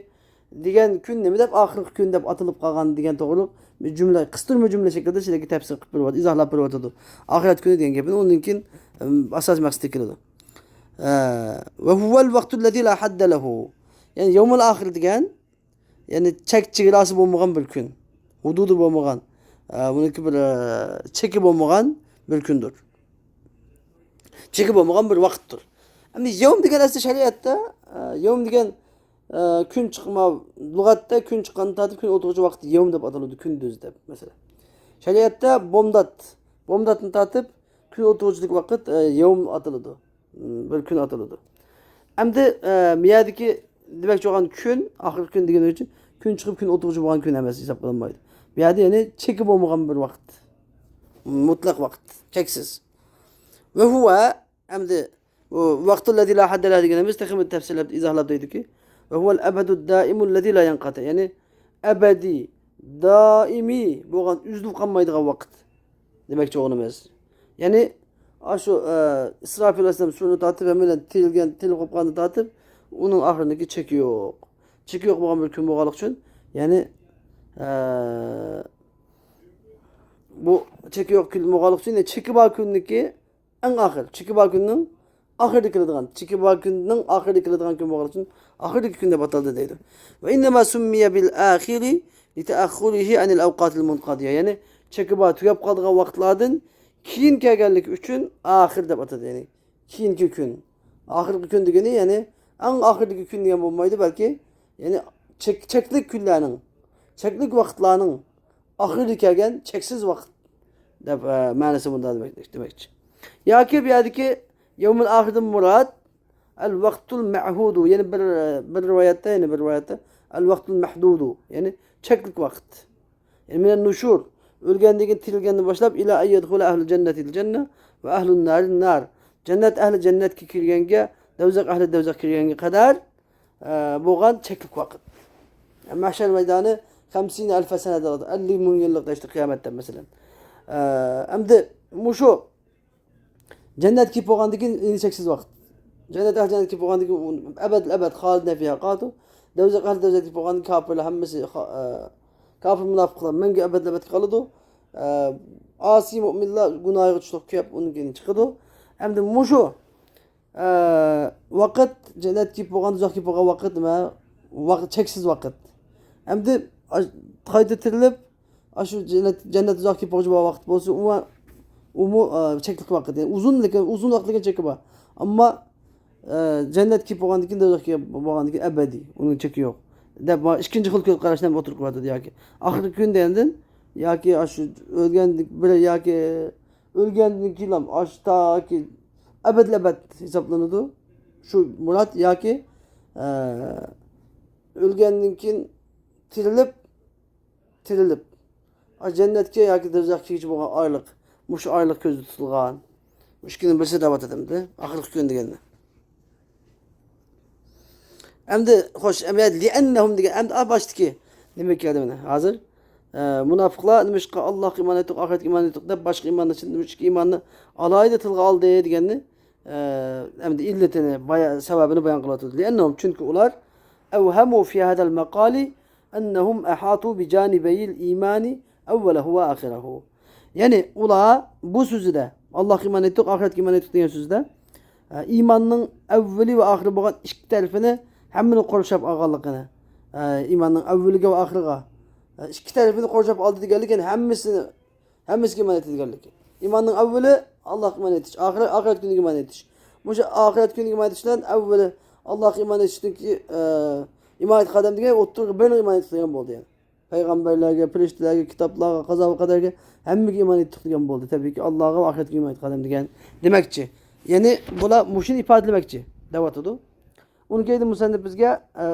degan kun nima deb oxirgi kun deb atalib qolgan degan to'g'riliq jumla, qistirma jumla shaklida sizlarga tafsir qilib beryapti, izohlab beryotadi. Oxirat kuni degan gapini undan keyin asosiy maqsadga keladi. Va huval vaqtu allazi la hadda lahu. Ya'ni yawmul axir degan, ya'ni chek chegarasi bo'lmagan bir kun, hududi bo'lmagan, buniki bir cheki bo'lmagan bir kundir. Cheki bo'lmagan bir vaqtdir. Endi yawm degan asli shariatda, yawm degan kun chiqma lug'atda kun chiqqan tortib kun o'tiruvchi vaqt yawm deb ataladi, kunduz deb masalan. Shariatda bomdatni tortib kun o'tiruvchilik vaqt yawm ataladi. Bir kun ataladi. Endi miyadiki demak bo'lgan kun, oxirgi kun degani uchun kun chiqib kun o'tiruvchi bo'lgan kun emas hisob qilinmaydi. Bu yerda ya'ni cheki bo'lmagan bir vaqt. Mutlaq vaqt, cheksiz. Va huwa endi bu vaqtul ladzi la hadda lahu deganimiz taxmin tafsirlab izohlab deydiki, va huval abadu daimu allazi la yanqati. Ya'ni abadiy, doimiy bo'lgan, uzilib qolmaydigan vaqt demakchi o'g'limiz. Ya'ni shu Isrofil alayhissalom suvni tortib va bilan tilgan til qo'pqonni tortib, uning oxiridagi cheki yo'q. Cheki yo'q bo'lgan bir kun bo'lganligi uchun, ya'ni bu cheki yo'q kun bo'lganligi uchun, cheki bor kunniki eng oxir, cheki bor kunning oxirida keladigan, cheki bor kunning oxirida keladigan kun bo'lganligi uchun oxirdagi kun deb ataldi deydi. Va innama summiya bil axiri li ta'akhkhurihi anil awqatil munqadiya. Ya'ni cheki bor, tugab qoladigan vaqtlardan keyin kelganligi uchun oxir deb atadi. Ya'ni keyingi kun. Oxirgi kun degani ya'ni eng oxirdagi kun degan bo'lmaydi, balki ya'ni cheklik kunlarning, cheklik vaqtlarning oxirida kelgan cheksiz vaqt deb ma'nosi bunda demakchi. Yoki bu yerdagi yevmul oxirdan murod al vaqtul ma'hudu, ya'ni bir rivoyatda, ya'ni bir rivoyatda al vaqtul mahdudu, ya'ni cheklik vaqt. Ya'ni minen nuşur, o'lgandan keyin tirilgandan boshlab ila ayyadkhula ahlul jannatil janna va ahlun narin nar. Jannat ahli jannatga kirganga, dovzaq ahli dovzaqqa kirganga qadar bo'lgan cheklik vaqt. Mahshar maydoni 50 alfa sana deyiladi. 50 ming yillik işte qiyomatda masalan. Endi mushu jannat kelib bo'lgandan keyin endi cheksiz vaqt. Jannat ahli jannat kelib bo'lgandan keyin abad abad xolidina fiha qatu. Dovzaq ahli dovzaq kelib bo'lgandan kofirlar hammasi kofir munofiqlar mangu abad abad qoladi. Asi mo'minlar gunohiga tushib kelib undan keyin chiqadi. Endi mushu vaqt jannat kelib bo'lgan, do'zax kelib bo'lgan vaqt nima? Vaqt cheksiz vaqt. Endi qayta tirilib shu jannat do'zax kelib bo'lgan vaqt bo'lsa, u cheklik vaqt, ya'ni uzun, lekin uzun vaqt degan cheki bor. Ammo jannat kelib bo'lgandan keyin do'zax kelib bo'lgandan keyin abadiy, uning cheki yo'q. Deb ikkinchi xil ko'z qarashdan o'tirib qo'yadi yoki oxirgi kun degandan yoki shu o'lgan bir yoki o'lgandan keyin ham toki abad abad hisoblanadi shu murod yoki o'lgandan keyin tirilib jannatga yoki do'zaxga kirishga bo'lgan oylik, mushu oylik ko'zda tutilgan. Ikkining birisi deb atadimdi oxirgi kun deganda. Endi xo'sh, li'annahum degan endi boshdiki nima keldi mana hozir? Munofiqlar nima ishqa Allohga iymon etdik, oxiratga iymon etdik deb boshqa iymonni nima ishqa iymonni alohida tilga oldi deganni endi illatini, sababini bayon qilyotdi. Li'annahum, chunki ular awhamu fi hadal maqali annahum ahatu bi janibayil imani awwalahu va akhirahu. Ya'ni ular bu so'zida Allohga iymon etdik, oxiratga iymon etdik degan so'zida iymonning avvali va oxiri bo'lgan ikki tarafini hammani qurshab olganligini, iymonning avvaliga va oxiriga ikki tarafini qurshab oldi deganligi, ya'ni hammasiga iymon etadiganligi. Iymonning avvali Allohga iymon etish, oxiri oxirat kuniga iymon etish. O'sha oxirat kuniga iymon etish bilan avvali Allohga iymon etishniki iymon etgan odam degan o'ttirib birini iymon etadigan bo'ldi yani. Payg'ambarlarga, farishtalarga, kitoblarga, qazo va qadarga hammaga iymon etdik degan bo'ldi. Tabiiyki Allohga va oxiratga iymon etgan odam degan demakchi. Ya'ni bular mushuni ifodalamoqchi deyotidi. Uni keyin musannif bizga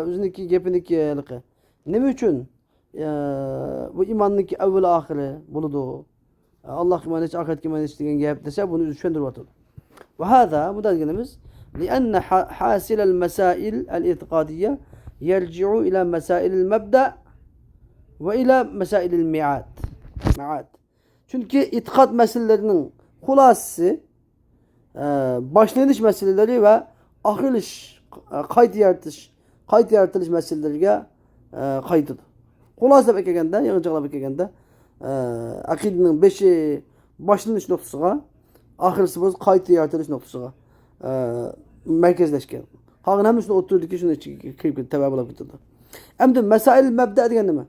o'ziniki gapiniki nima uchun bu iymonniki avvali oxiri bo'ladi? Allohga iymon etish, oxiratga iymon etish degan gap desa, buni o'zi tushuntirib o'tadi. Va hada bu deganimiz لأن حاصل المسائل الاعتقادية يرجع إلى مسائل المبدأ وإلى مسائل الميعاد. Maad. Chunki e'tiqod masalalarining xulosasi boshlanish masalalari va oxirlash, qayta yaratish, qayta yaratilish masalalariga qaytadi. Xulosa deb kelganda, yig'inchoqlab kelganda, aqidaning beshi boshlanish nuqtasiga, oxirisi bo'lsa qayta yaratilish nuqtasiga markazlashgan. Qolgan hammasini o'ttirdiki, shuni ichiga kirib ketdi, tava bo'lib ketadi. Endi masail mabda degan nima?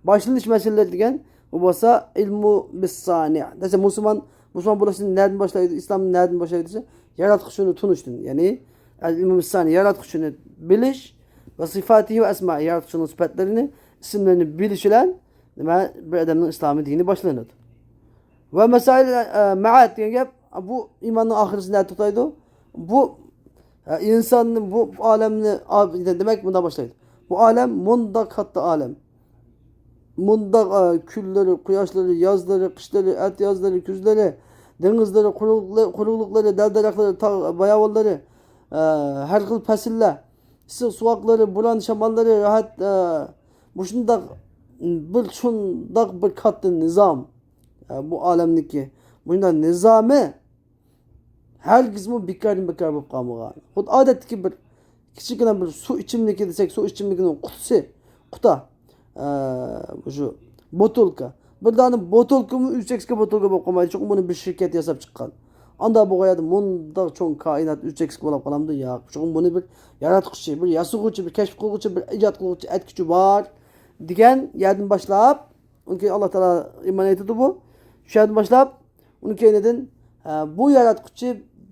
Boshlanish masalalari degan u bo'lsa ilmu bis-sani. Desa musulmon bo'lishni nerdan boshlaydi, islomni nerdan boshlaydi desa, yaratquchini tunishdan, ya'ni ilmu bis-sani yaratquchini bilish va sifatihi va asma'i yaratquchining sifatlarini, ismlarini bilish bilan nima bir odamning islomiy dini boshlanadi. Va masail maad degan gap bu iymonning oxirisi nerda to'xtaydi? Bu insonni bu olamni demak bundan boshlaydi. Bu olam mundoq katta olam. Mundoq kunlari, quyoshlari, yozlari, qishlari, at yozlari, kuzlari, dengizlari, quruqliqlari, dal-daraxtlari, tog' bayovonlari, har xil fasllar, issiq sovuqlari, bo'ron shamollari, rohat, bu shundoq bir shundoq bir katta nizom. Bu olamniki. Bunday nizomi hargizmi bekordan bekor bo'lib qolmagan. Xuddi odatdagi bir kichikgina bir suv ichimligi desak, suv ichimligining qutisi, quta, shu botulka. Bir dona botulkami 3x botulka bo'lib qolmaydi. Chunki buni bir shirkat yasab chiqqan. Anda bu yerda mundoq cho'ng koinot 3x bo'lib qolamdi? Yo'q. Chunki buni bir yaratquchi, bir yasag'uchi, bir kashf qilg'uchi, bir ijod qilg'uchi, aytguchi bor degan yerdan boshlab, unga Alloh taolo iymon etadi bu. Shu yerdan boshlab uni keynidan bu yaratquchi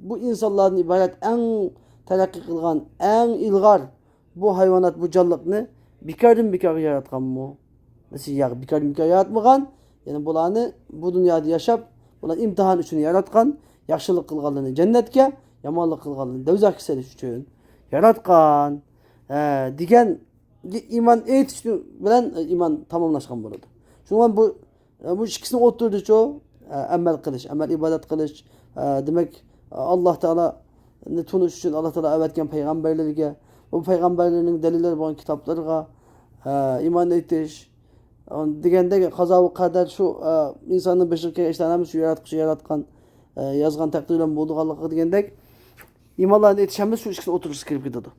bu insonlardan iborat eng taraqqiy qilgan, eng ilg'or bu hayvonot, bu jonliqni bekordan bekorga yaratganmi? Nasıl ya bekordan bekor yaratmagan? Ya'ni bularni bu dunyoda yashab, bular imtihon uchun yaratgan, yaxshilik qilganlarni jannatga, yomonlik qilganlarni do'zaxga salish uchun yaratgan degan iymon etish bilan iymon tamomlashgan bo'ladi. Shundan bu ikkisini o'tirdichu amal qilish, amal ibodat qilish, demak Alloh taoloni tunish uchun Alloh taolo avatgan payg'ambarlarga, bu payg'ambarlarning dalillari bo'lgan kitoblarga iymon etish degandek qazo va qadar shu insonning boshiga kelgan ishlarni shu yaratquchi yaratgan yozgan taqdir bilan bo'lganligi degandek iymonlarni etish ham shu ikkisini o'tirishga kirib ketadi.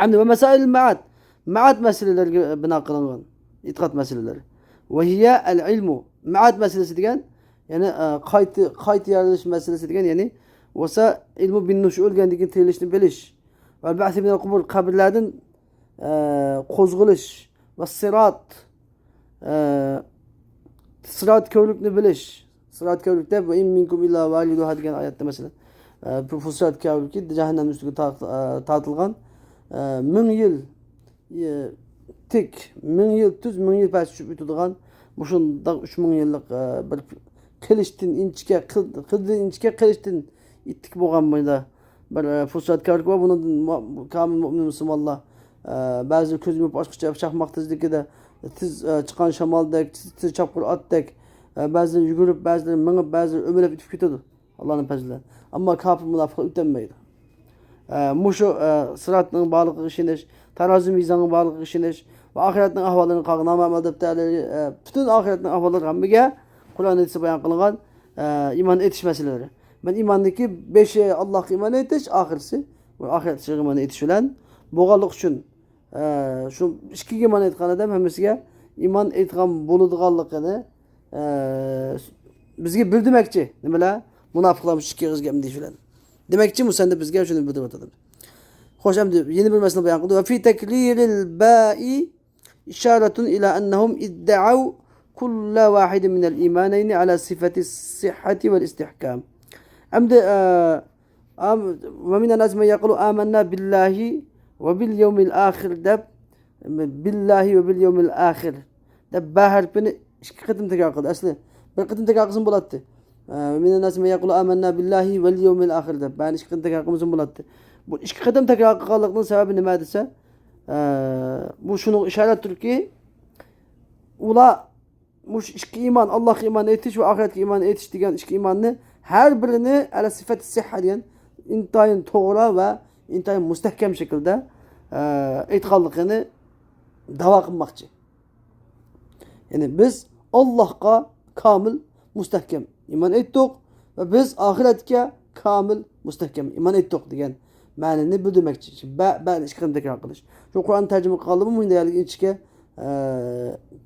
Endi va masail ma'ad, ma'ad masalalariga bino qilingan e'tiqod masalalari. Va hiya al-ilmu, ma'ad masalasi degan, ya'ni qayta yaralish masalasi degan, ya'ni bo'lsa ilmu bin nush o'lgandan keyin tirilishni bilish va ba'si min al-qubur qabrlardan qo'zg'alish va sirat, sirat ko'rlikni bilish. Sirat ko'rlikda va in minkum illa validuha degan oyatda masalan, bu sirat ko'rligi jahannam ustiga tortilgan 1000 yil tik, 1000 yil tuz, 1000 yil past tushib o'tadigan shundoq 3000 yillik bir qilichdan inchga, qildan inchga qilichdan ittik bo'lgan bunda bir fursat ko'rlik va buni komil mo'min musulmonlar ba'zi ko'z yumib ochqicha chaqmoq tezligida tez chiqqan shamoldek, tez chopqir otdek, ba'zilar yugurib, ba'zilar minib, ba'zilar o'milib o'tib ketadi Allohning fazli bilan. Ammo kofir munofiqlar o'tolmaydi. Mushu siratning borligiga ishonish, tarozi mizonning borligiga ishonish va oxiratning ahvolini qolgan noma'mal amal daftarlari, butun oxiratning ahvollari hammaga Qur'on hadisda bayon qilingan iymon etish masalalari. Ben iymondagi 5 Allohga iymon etish, oxirisi va oxirat ishiga iymon etish bilan bo'lganlik uchun shu ikkiga iymon etgan odam hammasiga iymon etgan bo'ladiganligini bizga bildirmoqchi. Nimalar? Munofiqlar shu ikki og'iz gap deyish bilan. Demakchi musannif bizga shuni bildirib o'tadi. Xo'sh, endi yana bir masala bayon qildi. Va fi takriril ba'i isharatun ila annahum idda'u kulla vahidin minal imanayni ala sifati sihhati vel istihkam. Endi ve minen nas men yaqulu amanna billahi ve bil yevmil ahir deb billahi ve bil yevmil ahir deb ba harfini ikki qitim takror qildi. Asli bir qitim takror qilsin bo'ladi. Ve minen nas men yaqulu amanna billahi vel yevmil ahir deb bani ikki qitim takror qilsin bo'ladi. Bu ikki qitim takror qilganlikning sababi nima desa, bu shuni ishoratdirki, ular mush ikki iymon, Allohga iymon etish va oxiratga iymon etish degan ikki iymonni har birini ala sifati sihha degan intayin to'g'ri va intayin mustahkam shaklda aytganligini da'vo qilmoqchi. Ya'ni biz Allohga komil mustahkam iymon etdik va biz oxiratga komil mustahkam iymon etdik degan ma'nini bildirmoqchi. Ba ikki qitim takror qilish. Shu Qur'on tarjima qilganligi bunday ichga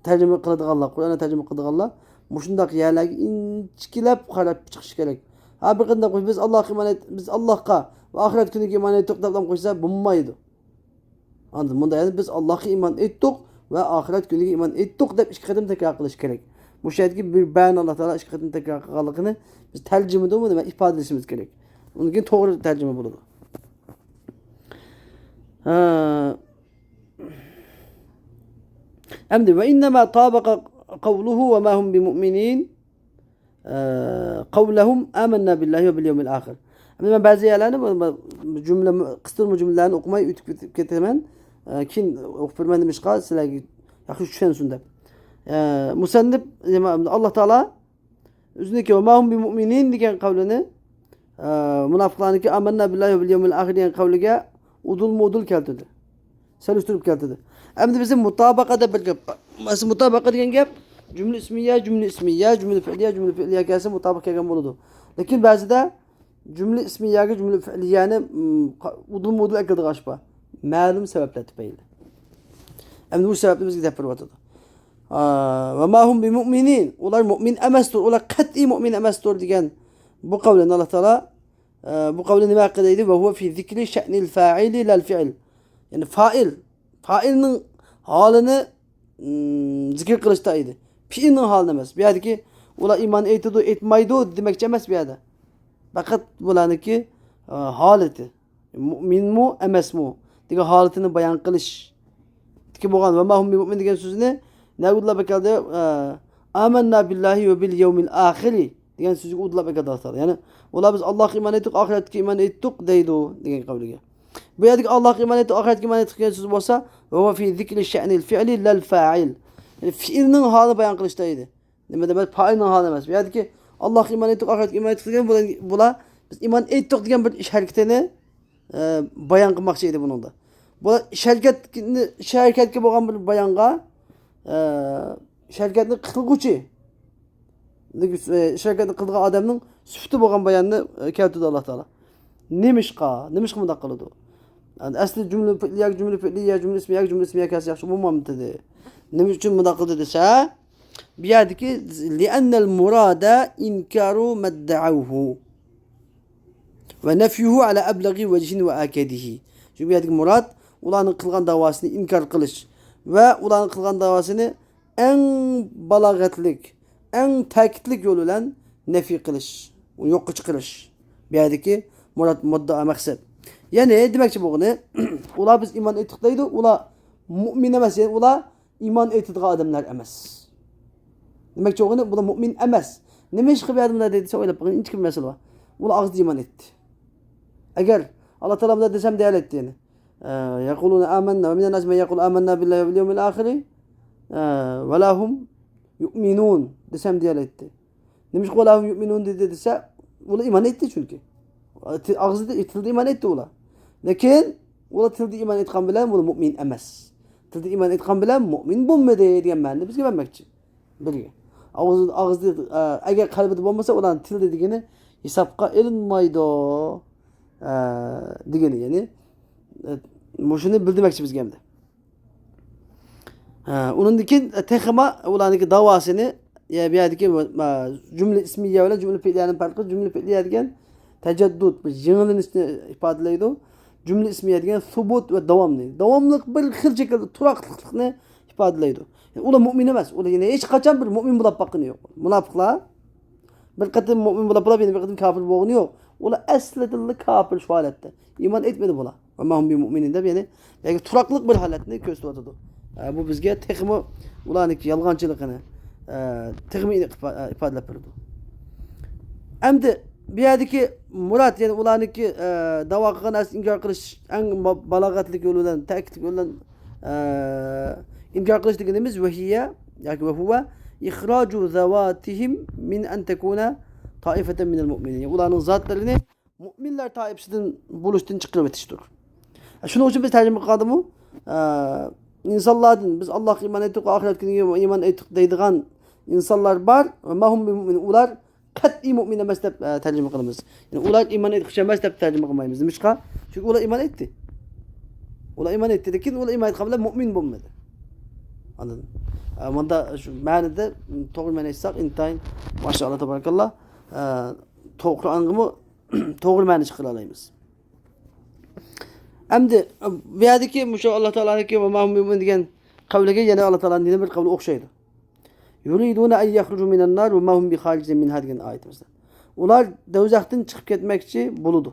tarjima qiladiganlar, Qur'onni tarjima qiladiganlar mushundaq yerlarga inchikilab qarab chiqish kerak. Ha bir qanday qo'y, biz Allohga iymon et, biz Allohga va oxirat kuniga iymon etdik deb ham qo'ysa bo'lmaydi. Anladın? Bunda yani biz Allohga iymon etdik va oxirat kuniga iymon etdik deb ikki qatim takror qilish kerak. Bu shaytga bir bayon Alloh taolo ikki qatim takror qilganligini biz tarjimada nima ifodalashimiz kerak. Undan keyin to'g'ri tarjima bo'ladi. Ha. Endi va innama tabaqa qawluhu va ma hum bimu'minin qawluhum amanna billahi va bil yawmil akhir. Endi men ba'zi yerlarni bu jumla qistirma jumlalarni o'qimay o'tib ketaman. Keyin o'qib berman demishqa sizlarga yaxshi tushunsin deb. Musannif Alloh taolo o'ziniki va ma hum bimu'minin degan qavlini munofiqlarniki amanna billahi va bil yawmil akhir degan qavliga udul-mudul keltirdi. Solishtirib keltirdi. Endi bizim mutabaqada bir gap bor. Mesela mutabaqa degan gap cümle ismiye, cümle ismiye, cümle fi'liye, cümle fi'liye kelsa mutabaqa kelgan bo'ladi. Lekin ba'zida cümle ismiyaga cümle fi'liyani udul-mudul akildigan ish bor. Ma'lum sabablar tufayli. Endi bu sababni bizga deb beryotadi. Va ma hum bimu'minin. Ular mu'min emasdir. Ular qat'iy mu'min emasdir degan bu qavlini Alloh taolo bu qavli nima haqida edi? Va huwa fi zikri sha'nil fa'ili lal fi'l. Ya'ni fa'il, fa'ilning holini zikr qilishda edi. Fi'ilning holini emas. Bu yerdagi Ular iymon etidi, etmaydi demakchi emas bu yerda. Faqat bularniki holati mo'minmi emasmi degan holatini bayon qilish. Tiki bo'lgan va ma hum bimu'min degan so'zni nagudlab keldi? Amanna billahi va bil yevmil axiri degan so'zga udlab keldi Allah Taala. Ya'ni ular biz Allohga iymon etdik, oxiratga iymon etdik deydi degan qavliga. Bu yerdagi Allohga iymon etdik, oxiratga iymon etdik degan so'z bo'lsa, va fi zikri sha'nil fi'li lal fa'il. Ya'ni fi'lning holini bayon qilishda edi. Nima demak? Fa'ilning holi emas. Bu yerdagi Allohga iymon etdik, oxiratga iymon etdik degan bular biz iymon etdik degan bir ish harakatini bayon qilmoqchi edi buningda. Bu ish harakatni, ish harakatga bo'lgan bir bayonga ish harakatni qilg'uchi, ish harakatni qilgan odamning sifati bo'lgan bayonni keltirdi Alloh taolo. Nemishqa, nemishqa bundoq qiladi? Asli jumla fi'liya, jumla fi'liya, jumla ismiya, jumla ismiya kelsa yaxshi bo'lmamdi dedi. Nima uchun bundoq qildi desa, bu yerdagi li'annal murada inkaru madda'uhu va nafyuhu ala ablaghi wajhin va akadihi. Chunki bu yerdagi murad ularning qilgan davosini inkor qilish va ularning qilgan davosini eng balog'atlik, eng ta'kidlik yo'l bilan nafiy qilish, yo'qqa chiqarish. Bu yerdagi murad muddao maqsad. Ya'ni demakchi bo'lgani, ular biz iymon etdik deydi, ular mu'min emas, ya'ni ular iymon etadigan odamlar emas. Demakchi bo'lgani, bular mu'min emas. Nima ish qilib bunday desa o'ylab baqing, hech kim masala bor. Ular og'izda iymon etdi. Agar Alloh taolo bunday desam deyalaydi ya'ni. Yaquluna amanna va minan nas man yaqulu amanna billahi va bil yawmil akhir va la hum yu'minun desam deyalaydi. Nima ish qilib hum yu'minun dedi desa, ular iymon etdi chunki. Og'zida tilda iymon etdi ular. Lekin ular tilda iymon etgan bilan ular mu'min emas. Tilda iymon etgan bilan mu'min bo'lmadi degan ma'noni bizga bermoqchi. Birga. Og'izda agar qalbida bo'lmasa ularning tilda degani hisobga ilinmaydi degani, ya'ni shuni bildirmoqchi bizga endi. Undan keyin texma ularniki davosini, ya bu yerdagi jumla ismiya bilan jumla fi'liyaning farqi, jumla fi'liya degan tajaddud, bir yangilanishni ifodalaydi. Jumla ismiya degan subut va davomli. Davomliq bir xil shaklda turaqlilikni ifodalaydi. Yani ular mu'min emas. Ular yana hech qachon bir mu'min bo'lib boqqani yo'q. Munofiqlar bir qatim mu'min bo'lib bo'lib, yana bir qatim kofir bo'lgani yo'q. Ular aslida kofir shu holatda. Iymon etmadi bular. Va ma hum bi mu'minin deb, ya'ni turaqliq bir holatni ko'rsatyapti. Bu bizga texmi ularniki yolg'onchiligini texmi ifodalab berdi. Endi bu yerdagi murad, ya'ni ularniki da'vo qilgan narsani inkor qilish eng balog'atli yo'l bilan, ta'kidli yo'l bilan inkor qilish deganimiz vahiya yoki va huwa ixroju zawatihim min an takuna taifatan minal mu'minin. Yani ularning zotlarini mu'minlar toifasidan bo'lishdan chiqarib etishdir. Shuning uchun biz tarjima qildikmi? İnsanlardan biz Allohga iymon etdik, oxirat kuniga iymon etdik deydigan insonlar bor va ma hum bimu'min, ular qat'iy mu'min emas deb tarjima qilamiz. Ya'ni ular iymon etquchi emas deb tarjima qilmaymiz. Nimishqa? Chunki ular iymon etdi. Ular iymon etdi, lekin ular iymon etgan bilan mu'min bo'lmadi. Anladın? Bunda shu ma'nida to'g'ri ma'no aytsak, intayin maşallah tabarakallah Qur'onga to'g'ri ma'no chiqara olamiz. Endi bu yerdagi shu Alloh taoloniki va ma hum bimu'min degan qavliga yana Alloh taoloning yana bir qavli o'xshaydi. Yuriduna an yakhruju minan nar va ma hum bixarijin minha degan oyatimizda. Ular dovzaxdan chiqib ketmoqchi bo'ladi.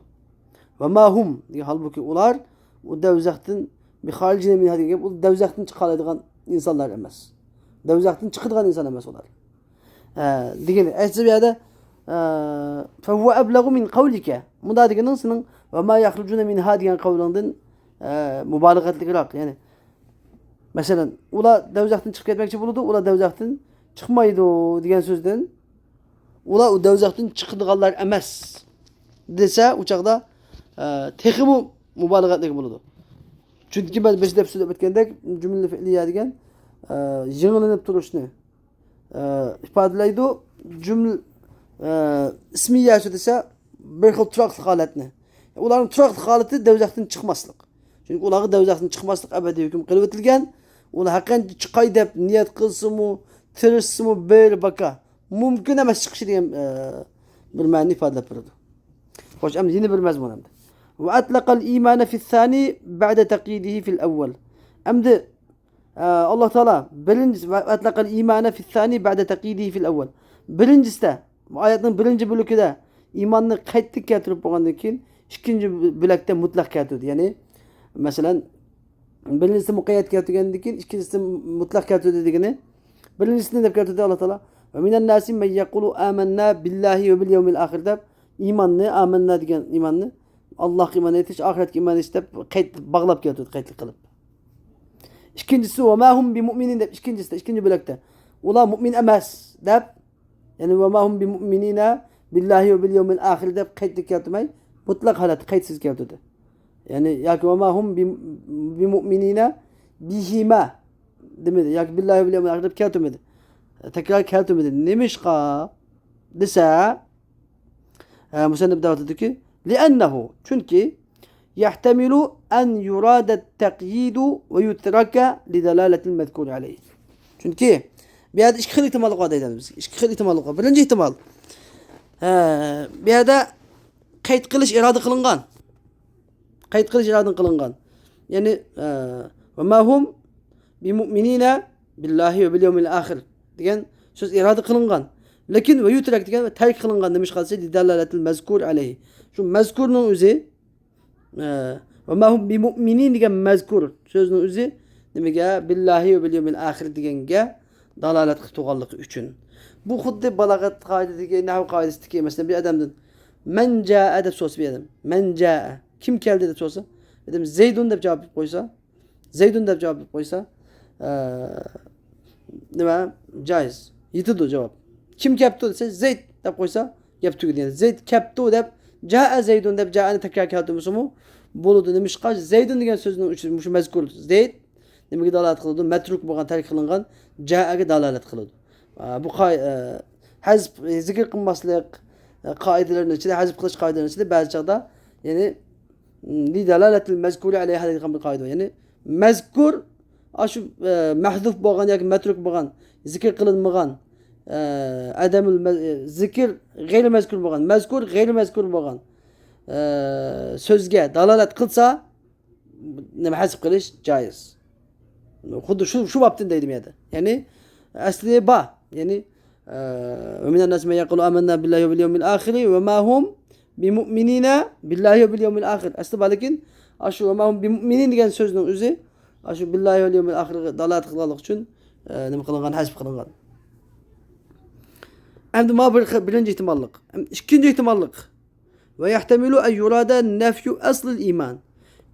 Va ma hum degan, holbuki ular u dovzaxdan bixarijin minha degan, u dovzaxdan chiqa oladigan insonlar emas. Dovzaxdan chiqadigan inson emas ular. Degani aytsa bu yerda fa huwa ablag'u min qawlika. Bunda deganing sening va ma yakhrujuna minha degan qavlingdan mubolag'atliroq. Ya'ni masalan, ular dovzaxdan chiqib ketmoqchi bo'ladi, ular dovzaxdan chiqmaydi degan so'zdan ular u dovzaxdan chiqadiganlar emas desa, u chaqda texmi mubolag'atli bo'ladi. Chunki biz besh deb so'zlab o'tgandek, jumla fi'liya degan yangilanib turishni ifodalaydi. Jumla ismiya desa bir xil turoqli holatni. Ularning turoqli holati dovzaxdan chiqmaslik. Chunki ularga dovzaxdan chiqmaslik abadiy hukm qilib o'tilgan. Ular haqiqatan chiqay deb niyat qilsinmi, tirishsinmi, bir baka mumkin emas chiqishi degan bir ma'noni ifodalab beradi. Xo'sh, endi yana bir mazmun endi. Va atlaqal iymana fi thani ba'da taqyidihi fil awwal. Endi Alloh taolo birinchi va atlaqal iymana fi thani ba'da taqyidihi fil awwal. Birinchisida, oyatning birinchi bo'lagida iymonni qaytib keltirib bo'lgandan keyin ikkinchi bo'lakda mutlaq keltirdi. Ya'ni masalan birinchisi muqayyat keltirgandan keyin ikkinchisi mutlaq keltirdi degani. Birinchisini deb keltirdi Alloh taolo va minan nasi men yaqulu amanna billahi va bil yawmil axir deb iymonni amanna degan iymonni Allohga iymon etish, oxiratga iymon etish deb qayd bog'lab keltirdi, qaydlik qilib. Ikkinchisi va ma hum bimu'minin deb ikkinchisida, ikkinchi bo'lakda ular mu'min emas deb, ya'ni va ma hum bimu'minina billahi va bil yawmil axir deb qaydlik keltirmay mutlaq holat qaydsiz keltirdi. Ya'ni yoki va ma hum bimu'minina bihima demedi yoki billahi bil yawmil axir deb keltirmadi. Tekrar keltirmedi. Nemishqa desa musannif da'vatidiki li'annahu chunki yahtamilu an yurada at-taqyid va yutraka lidalalati al-mazkur alayhi. Chunki bu yerda ikki xil ehtimol bor deymiz biz. Ikki xil ehtimol bor. Birinchi ehtimol bu yerda qayd qilish iroda qilingan. Qayd qilish iroda qilingan. Ya'ni va ma hum bimu'minina billahi va bil yawmil axir degan so'z iroda qilingan. Lekin va yutrak degan tark qilingan demish qolsa dalalatul mazkur alayhi. Shu mazkurning o'zi va ma hum bimu'minin degan mazkur so'zning o'zi nimaga billahi va bil yawmil axir deganga dalolat qilib turganligi uchun. Bu xuddi balog'at qoidadagi nahv qoidasidagi masalan bir odamdan man jaa deb so'rasa bir odam man jaa kim keldi deb so'rasa odam Zeydun deb javob berib qo'ysa, Zeydun deb javob berib qo'ysa nima joiz yetadi javob. Kim kelibdi desa Zeyd deb qo'ysa gap tugadi. Yani Zeyd kelibdi deb jaa Zeydun deb jaani takror keltirmasimi bo'ladi. Nemishqa Zeydun degan so'zning uchun shu mazkur Zeyd nimaga dalolat qiladi? Matruk bo'lgan, tark qilingan jaaga dalolat qiladi. Bu hazb zikr qilmaslik qoidalarini ichida, hazb qilish qoidalarini ichida ba'zi chog'da ya'ni li dalalatil mazkuri alayha degan bir qoida. Ya'ni mazkur shu mahduf bo'lgan yoki matruk bo'lgan, zikr qilinmagan, adamul zikr g'ayri mazkur bo'lgan, mazkur g'ayri mazkur bo'lgan so'zga dalolat qilsa nima hazb qilish joiz. Xuddi shu bobdan deydi bu yerda. Ya'ni asli bor. Ya'ni va minan nas man yaqulu amanna billahi va bil yawmil axir va ma hum bimu'minina billahi va bil yawmil axir. Asli bor, lekin shu va ma hum bimu'minin degan so'zning o'zi shu billahi va yawmil axirga dalolat qilganlik uchun nima qilingan, hazb qilingan. Endi ma bir birinchi ehtimollik. Ikkinchi ehtimollik va yahtamilu an yurada nafyu aslil iymon.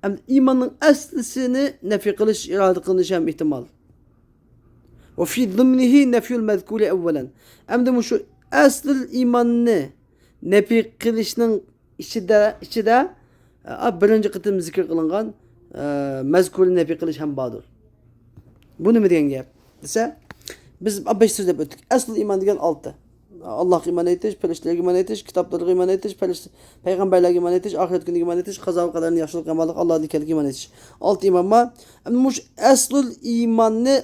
Endi iymonning aslisini nafiy qilish iroda qilinishi ham ehtimol. Va fi zimnihi nafyul mazkuri avvalan. Endi shu aslil iymonni nafiy qilishning ichida birinchi qitim zikr qilingan mazkurni nafiy qilish ham bordir. Bu nima degan gap desa, biz 5 so'z deb o'tdik. Asl iymon degan 6. Allohga iymon etish, farishtalarga iymon etish, kitoblarga iymon etish, payg'ambarlarga iymon etish, oxirat kuniga iymon etish, qazo va qadarni yaxshilik yomonlik, Allohning ekanligiga iymon etish. 6 iymon bor. Endi mush aslul iymonni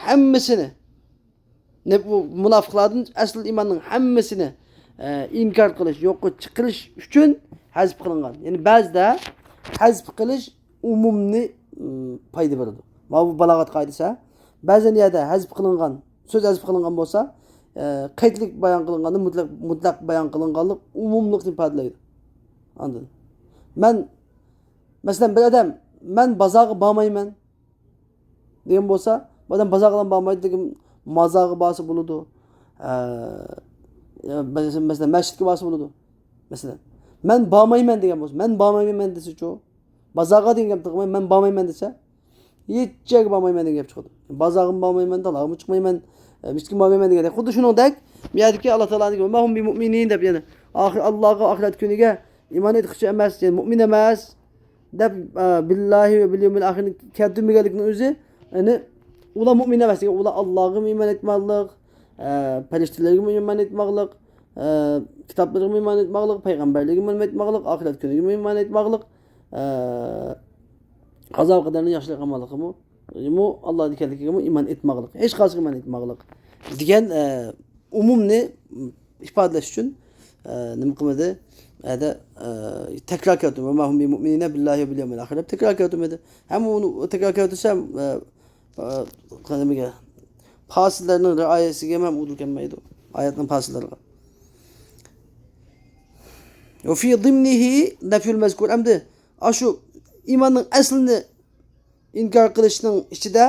hammasini ne bu munofiqlardan asl iymonning hammasini inkor qilish, yo'qqa chiqarish uchun hazb qilingan. Ya'ni ba'zida hazb qilish umumni foyda beradi. Ma bu balog'at qoidasi. Ba'zan yerda hazb qilingan, so'z hazb qilingan bo'lsa, qaydlik bayon qilinganda mutlaq bayon qilinganlik umumlikni ifodalaydi. Anladın? Men masalan bir odam men bozorga bormayman degan bo'lsa, bu odam bozorga bormaydi degan mozorga borsa bo'ladi. Masalan masjidga borsa bo'ladi. Masalan men bormayman degan bo'lsa, men bormayman desa-chu, bozorga degan gap chiqmay, men bormayman desa, hech yerga bormayman degan gap chiqadi. Bozorga bormayman, dalaga chiqmayman, masjidga bormayman degan. Xuddi shuningdek, bu yerdagi Alloh taoloning va hum bimu'minin deb, ya'ni oxir Allohga oxirat kuniga iymon etquchi emas, ya'ni mu'min emas deb billahi va bil yawmil axir keltirmaganlikning o'zi, ya'ni ular mu'min emas degan, ular Allohga iymon etmoqlik, farishtalarga iymon etmoqlik, kitoblarga iymon etmoqlik, payg'ambarlarga iymon etmoqlik, oxirat kuniga iymon etmoqlik, qazo va qadarni yaxshilik qilmoqligimi, mu Allohning ekanligiga iymon etmoqlik, hech qaysiga iymon etmoqlik degan umumni ifodalash uchun nima qilmadi? Hada tekrar keltirdi. Va ma hum bimu'minina billahi va bil yawmil axir deb tekrar keltirmadi. Ham uni tekrar keltirsa ham nimaga Fasillarning rioyasiga ham udul kelmaydi. Oyatning fasillariga. Ve fi dimnihi nefyül mezkur. Hem şu imanın aslini inkar qilishning ichida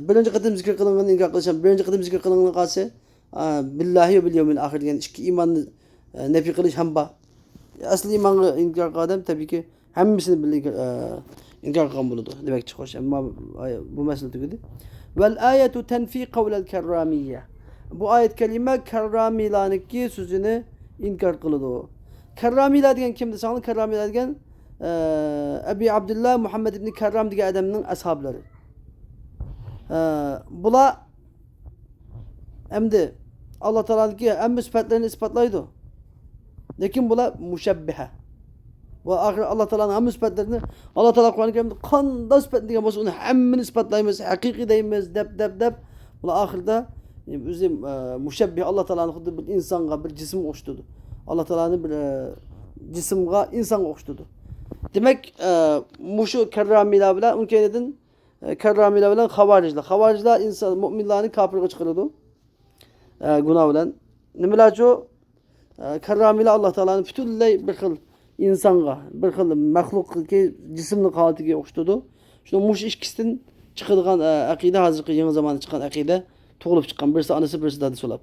birinchi qatim zikr qilinganini inkor qilish ham birinchi qatim zikr qilingan qolsa billahi ve bil yevmil ahir degan ikki iymonni nafiy qilish ham bor. Asli iymonga inkor qilgan odam tabiiyki hammasini birga inkor qilgan bo'ladi demakchi. Xo'sh, ammo bu masala tugadi. Vel ayetu tenfi kavlel kerramiyye. Bu ayet kelime kerramilarniki sözünü inkar qiladi. Kerramilar degan kim desang, kerramilar degan Ebi Abdullah Muhammed ibn Kerram degan odamning ashablari. Bular endi Alloh taolaniki hamma sifatlarini isbotlaydi. Lekin bular muşabbiha. Va oxiri Alloh taolaning hamma sifatlarini Alloh taolo Qur'oni Karimda qanday sifat degan bo'lsa, uni hammani isbotlaymiz, haqiqiy deymiz deb deb deb bular oxirida o'zi muşabbih Alloh taolani xuddi bir insonga, bir jismga o'xshatadi. Alloh taolani bir jismga, insonga o'xshatadi. Demak, mushu karramilar bilan unkaynidan karramilar bilan xavorijlar. Xavorijlar inson mo'minlarni kofirga chiqaradi. Gunoh bilan. Nimalarchu karramilar Alloh taolani butunlay bir xil insonga, bir xil maxluqga, jismli holatiga o'xshatadi. Shuni mush ikkisidan chiqadigan aqida hozirgi yangi zamonda chiqqan aqida tug'ilib chiqqan. Birisi onasi, birisi dadasi bo'lib.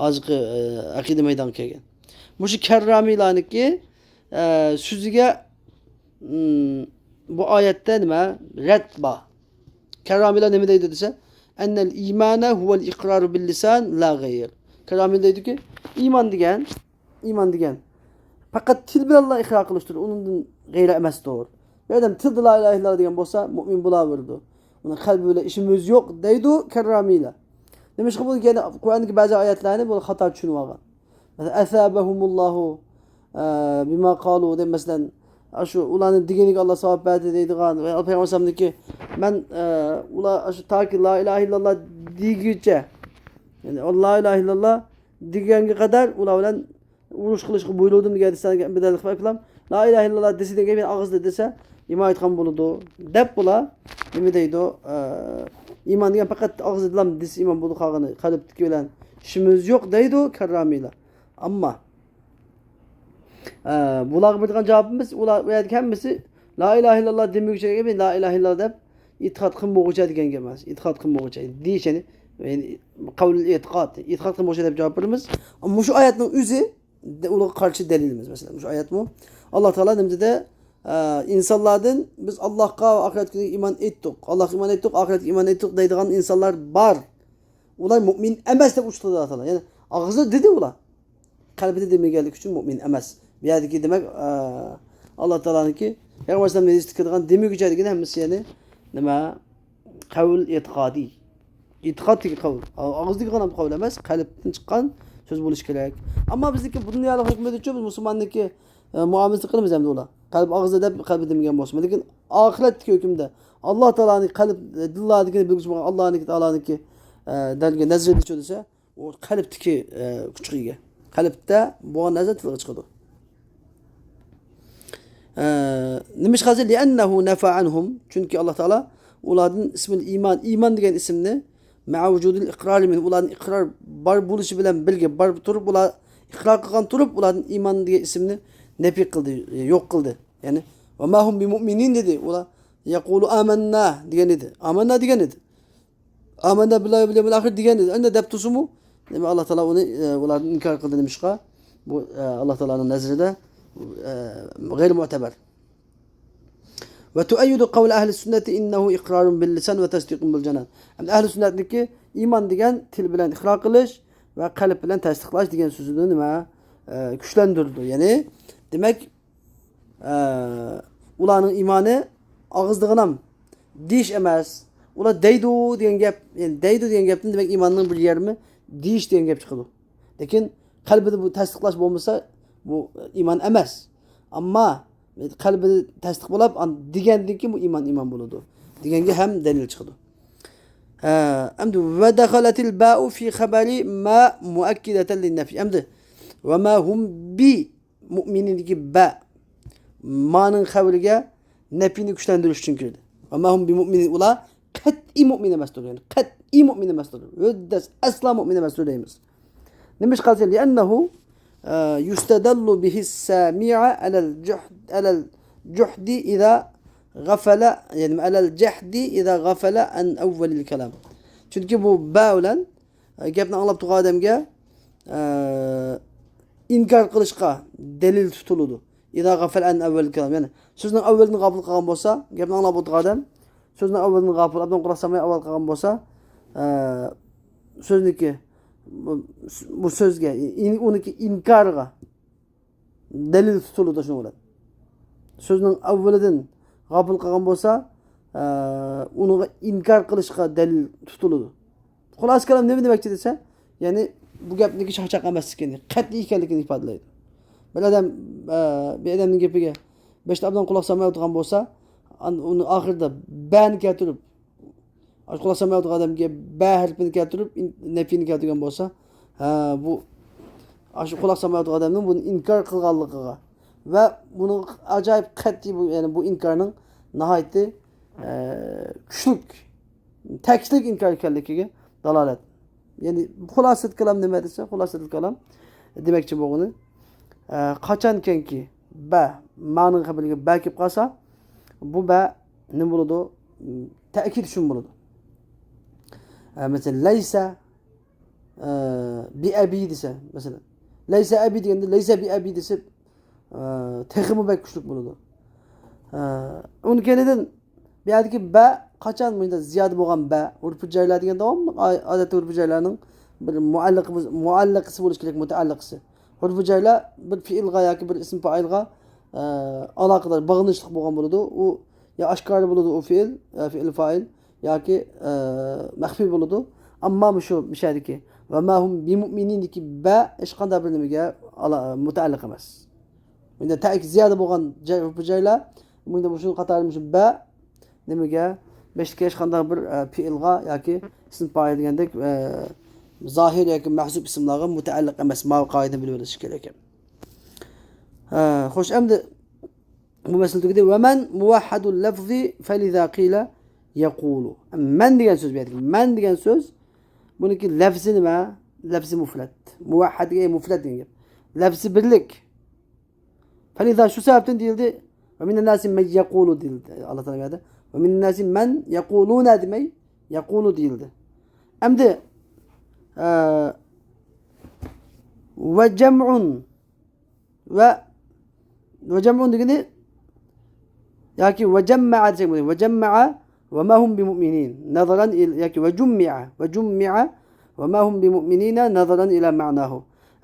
Hozirgi aqida maydonga kelgan. Mushu karramilarniki so'ziga bu oyatda nima? Rad bor. Karramilar nima deydi desa, ennel imane huvel ikraru bil lisan la g'ayr. Karramil deydiki, iymon degan faqat til bilan iqrar qilishdir, undan g'ayri emasdir. Bir odam tilda la ilaha illalloh degan bo'lsa, mo'min bo'laverdi. Uni qalbi bilan ishimiz yo'q deydi karramiylar. Demak, bu yana Qur'ondagi ba'zi oyatlarni bu xato tushunib olgan. Masalan, asabahumullohu bima qalu deb masalan shu ularni deganiga Alloh savob berdi deydigan va payg'ambar alayhisalomniki man ular shu toki la ilaha illalloh deguncha, ya'ni la ilaha illalloh deganga qadar ular bilan urush qilishga buyurdim degan badal qilib la ilaha illalloh desa degan men og'izda desa iymon aytgan bo'ladi deb bular nima deydi? Iymon degan faqat og'izda desa iymon bo'ldi, qolgani qalbdagi bilan ishimiz yo'q deydi karramiylar. Ammo bularga bergan javobimiz ular bu yerdagi hammasi la ilaha illalloh demoqchi men la ilaha illalloh deb e'tiqod qilmoqchi degan gap emas. E'tiqod qilmoqchi deyish, ya'ni qavl e'tiqod, e'tiqod qilmoqchi deb javob beramiz. Ammo shu oyatning o'zi ularga qarshi dalilimiz. Masalan, shu oyatmi Alloh taolo nima dedi? İnsanlardan biz Allohga va oxirat kuniga iymon etdik, Allohga iymon etdik, oxiratga iymon etdik deydigan insonlar bor. Ular mo'min emas deb uchdi Alloh taolo. Ya'ni og'zida dedi ular. Qalbida demaganligi uchun mo'min emas. Bu yerdagi demak Alloh taoloniki payg'ambar alayhisalom qilgan demoqchi degan hammasi ya'ni nima? Qavl e'tiqodiy. E'tiqoddagi qavl. Og'izdagi qavl emas, qalbdan chiqqan so'z bo'lishi kerak. Ammo bizniki bu dunyolik hukmida uchun biz musulmonniki muomalasi qilamiz endi ular. Qalb og'izda deb qalbi demagan bo'lsin. Lekin oxiratdagi hukmda Alloh taoloning qalb dillardagini bilguvchi bo'lgan Allohniki taoloniki dalga nazarda desa, u qalbdagi kuchga ega. Qalbda bo'lgan nazar tilga chiqadi. Nima ish qilsa? Li'annahu nafa anhum. Chunki Alloh taolo ulardan ismil iymon, iymon degan ismni ma'a vujudil iqror min, ularning iqror bor bo'lishi bilan birga bor turib ular iqror qilgan turib ularning iymon degan ismni nafiy qildi, yo'q qildi. Ya'ni va ma hum bimu'minin dedi. Ular yaqulu amanna degan edi. Amanna degan edi. Amanna billahi vel yevmil axir degan edi. Endi deb tursimu, demak Alloh taolo uni ularni inkor qildi demishqa. Bu Alloh taoloning nazarida g'ayr mu'tabar. Ve tuayyidu qavl ahli sünneti innehu iqrarun bil lisan ve tasdiqun bil canan. Endi ahli sünnetniki iymon degan til bilan iqror qilish va qalb bilan tasdiqlash degan so'zini nima kuchlantirdi. Ya'ni demak ularning iymoni og'izdig'in ham deyish emas. Ular deydi degan gap, ya'ni deydi degan gapdan demak iymonning bir yarmi deyish degan gap chiqadi. Lekin qalbida bu tasdiqlash bo'lmasa bu iymon emas. Ammo qalbida tasdiq bo'lib degandan keyin bu iymon iymon bo'ladi deganga ham dalil chiqadi. Endi va dakhalatil ba'u fi xabari ma muakkidatan lin nafi. Endi va ma hum bi mu'minindagi ba ma'ning xabariga nafini kuchlantirish uchun kirdi. Va ma hum bi mu'minin, ular qat'iy mu'min emasdir. Ya'ni Qat'iy mo'min emasdir. O'ddas aslo mo'min emasdir deymiz. Nima ish qilsa, لأنه يستدل به السامع على الجحد على الجحد إذا غفل يعني على الجحد إذا غفل عن أول الكلام. Chunki bu ba bilan gapni anglab turgan odamga inkor qilishga dalil tutiladi. إذا غفل عن أول الكلام. Ya'ni so'zning avvalini g'ofil qilgan bo'lsa, gapni anglab o'tirgan odam so'zning avvalini g'ofil, obdan quloq solmay avval qilgan bo'lsa, so'zniki bu so'zga uniki inkorga dalil tutiladi shu bilan. So'zning avvalidan g'ofil qilgan bo'lsa, uniga inkor qilishga dalil tutiladi. Xulosa kalom nima demoqchi desa, ya'ni bu gapniki shaqchaq emasligini, qat'iy ekanligini ifodalaydi. Bir odam bir odamning gapiga beshta obdan quloq solmay o'tirgan bo'lsa, uni oxirida bani keltirib, quloq solmay o'tirgan odamga ba harfini keltirib, nafini keltirgan bo'lsa, ha bu shu quloq solmay o'tirgan odamning buni inkor qilganligiga va buni ajoyib qat'iy bu, ya'ni bu inkorning nihoyatda kuchlik, ta'kidli inkor ekanligiga dalolat. Ya'ni xulosat kalom nima desa, xulosat kalom demakchi bo'lgani, qachonkanki ba ma'ni qabulga ba kelib qolsa, bu ba nima bo'ladi? Ta'kid uchun bo'ladi. Masalan, laysa bi abi desa, masalan, laysa abi deganda laysa bi abi desa, texmi bak kuchlik bo'ladi. Uni kelidan bu yerdagi ba qachon bunda ziyoda bo'lgan ba urfi joylar degan davomli odatda urfi joylarning bir mualliq mualliqisi bo'lishi kerak, mutaalliqisi. Urfi joylar bir fe'lga yoki bir ism failga aloqador bog'lanishliq bo'lgan bo'ladi. U ya oshkora bo'ladi u fe'l, fe'l fail yoki maxfiy bo'ladi. Ammo shu mishadiki va ma hum bimu'minindiki ba hech qanday bir nimaga mutaalliq emas. Bunda ta'kid ziyoda bo'lgan urfi joylar bunda shu qatori shu ba nimaga beshga hech qanday bir fe'lga yoki ism fail degandek zohir yoki mahzub ismlarga mutaalliq emas. Ma qoidani bilib olish kerak ekan. Xo'sh, endi bu masala tugadi. Va man muvahhadul lafzi faliza qila yaqulu. Man degan so'z bu yerda. Man degan so'z buniki lafzi nima? Lafzi mufrad. Muvahhad degan mufrad degan gap. Lafzi birlik. Faliza shu sababdan deyildi. Va minan nasi man yaqulu deyildi. Alloh taolo yerda. Va minan nasi man yaquluna demay yaqulu deyildi. Endi va jam'un va jam'un degani yoki va jamma'a desak bo'ladi. Va jamma'a va ma hum bimu'minin nazaran yoki va jummi'a va jummi'a va ma hum bimu'minina nazaran ila ma'nahu.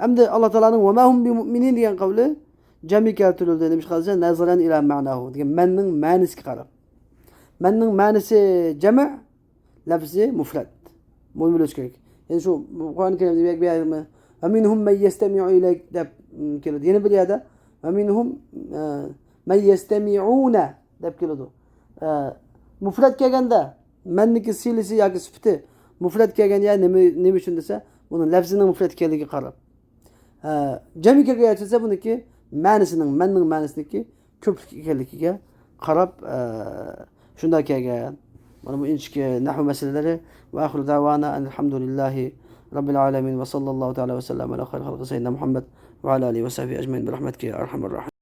Endi Alloh taoloning va ma hum bimu'minin degan qavli jami keltirildi. Nima qilsa nazaran ila ma'nahu degan manning ma'nisiga qarab. Manning ma'nisi jam' lafzi mufrad. Buni bilish kerak. Ya'ni shu Qur'oni Karimda bu va minhum man yastami'u ilayk deb keladi. Yana bir yerda va minhum man yastami'una deb keladi. Mufrad kelganda manniki silisi yoki sifati mufrad kelganda ya nima uchun desa, buni lafzining mufrad ekanligiga qarab. Jami kelgan desa buniki ma'nisining manning ma'nisiniki ko'plik ekanligiga qarab shunday kelgan. Mana bu inchki nahv masalalari. Va axiru davana alhamdulillahi robbil alamin va sallallohu taala va sallam ala xayri xalqi sayyidina Muhammad va ala alihi va sahbihi ajmain bi rahmatika ya arhamar rohim.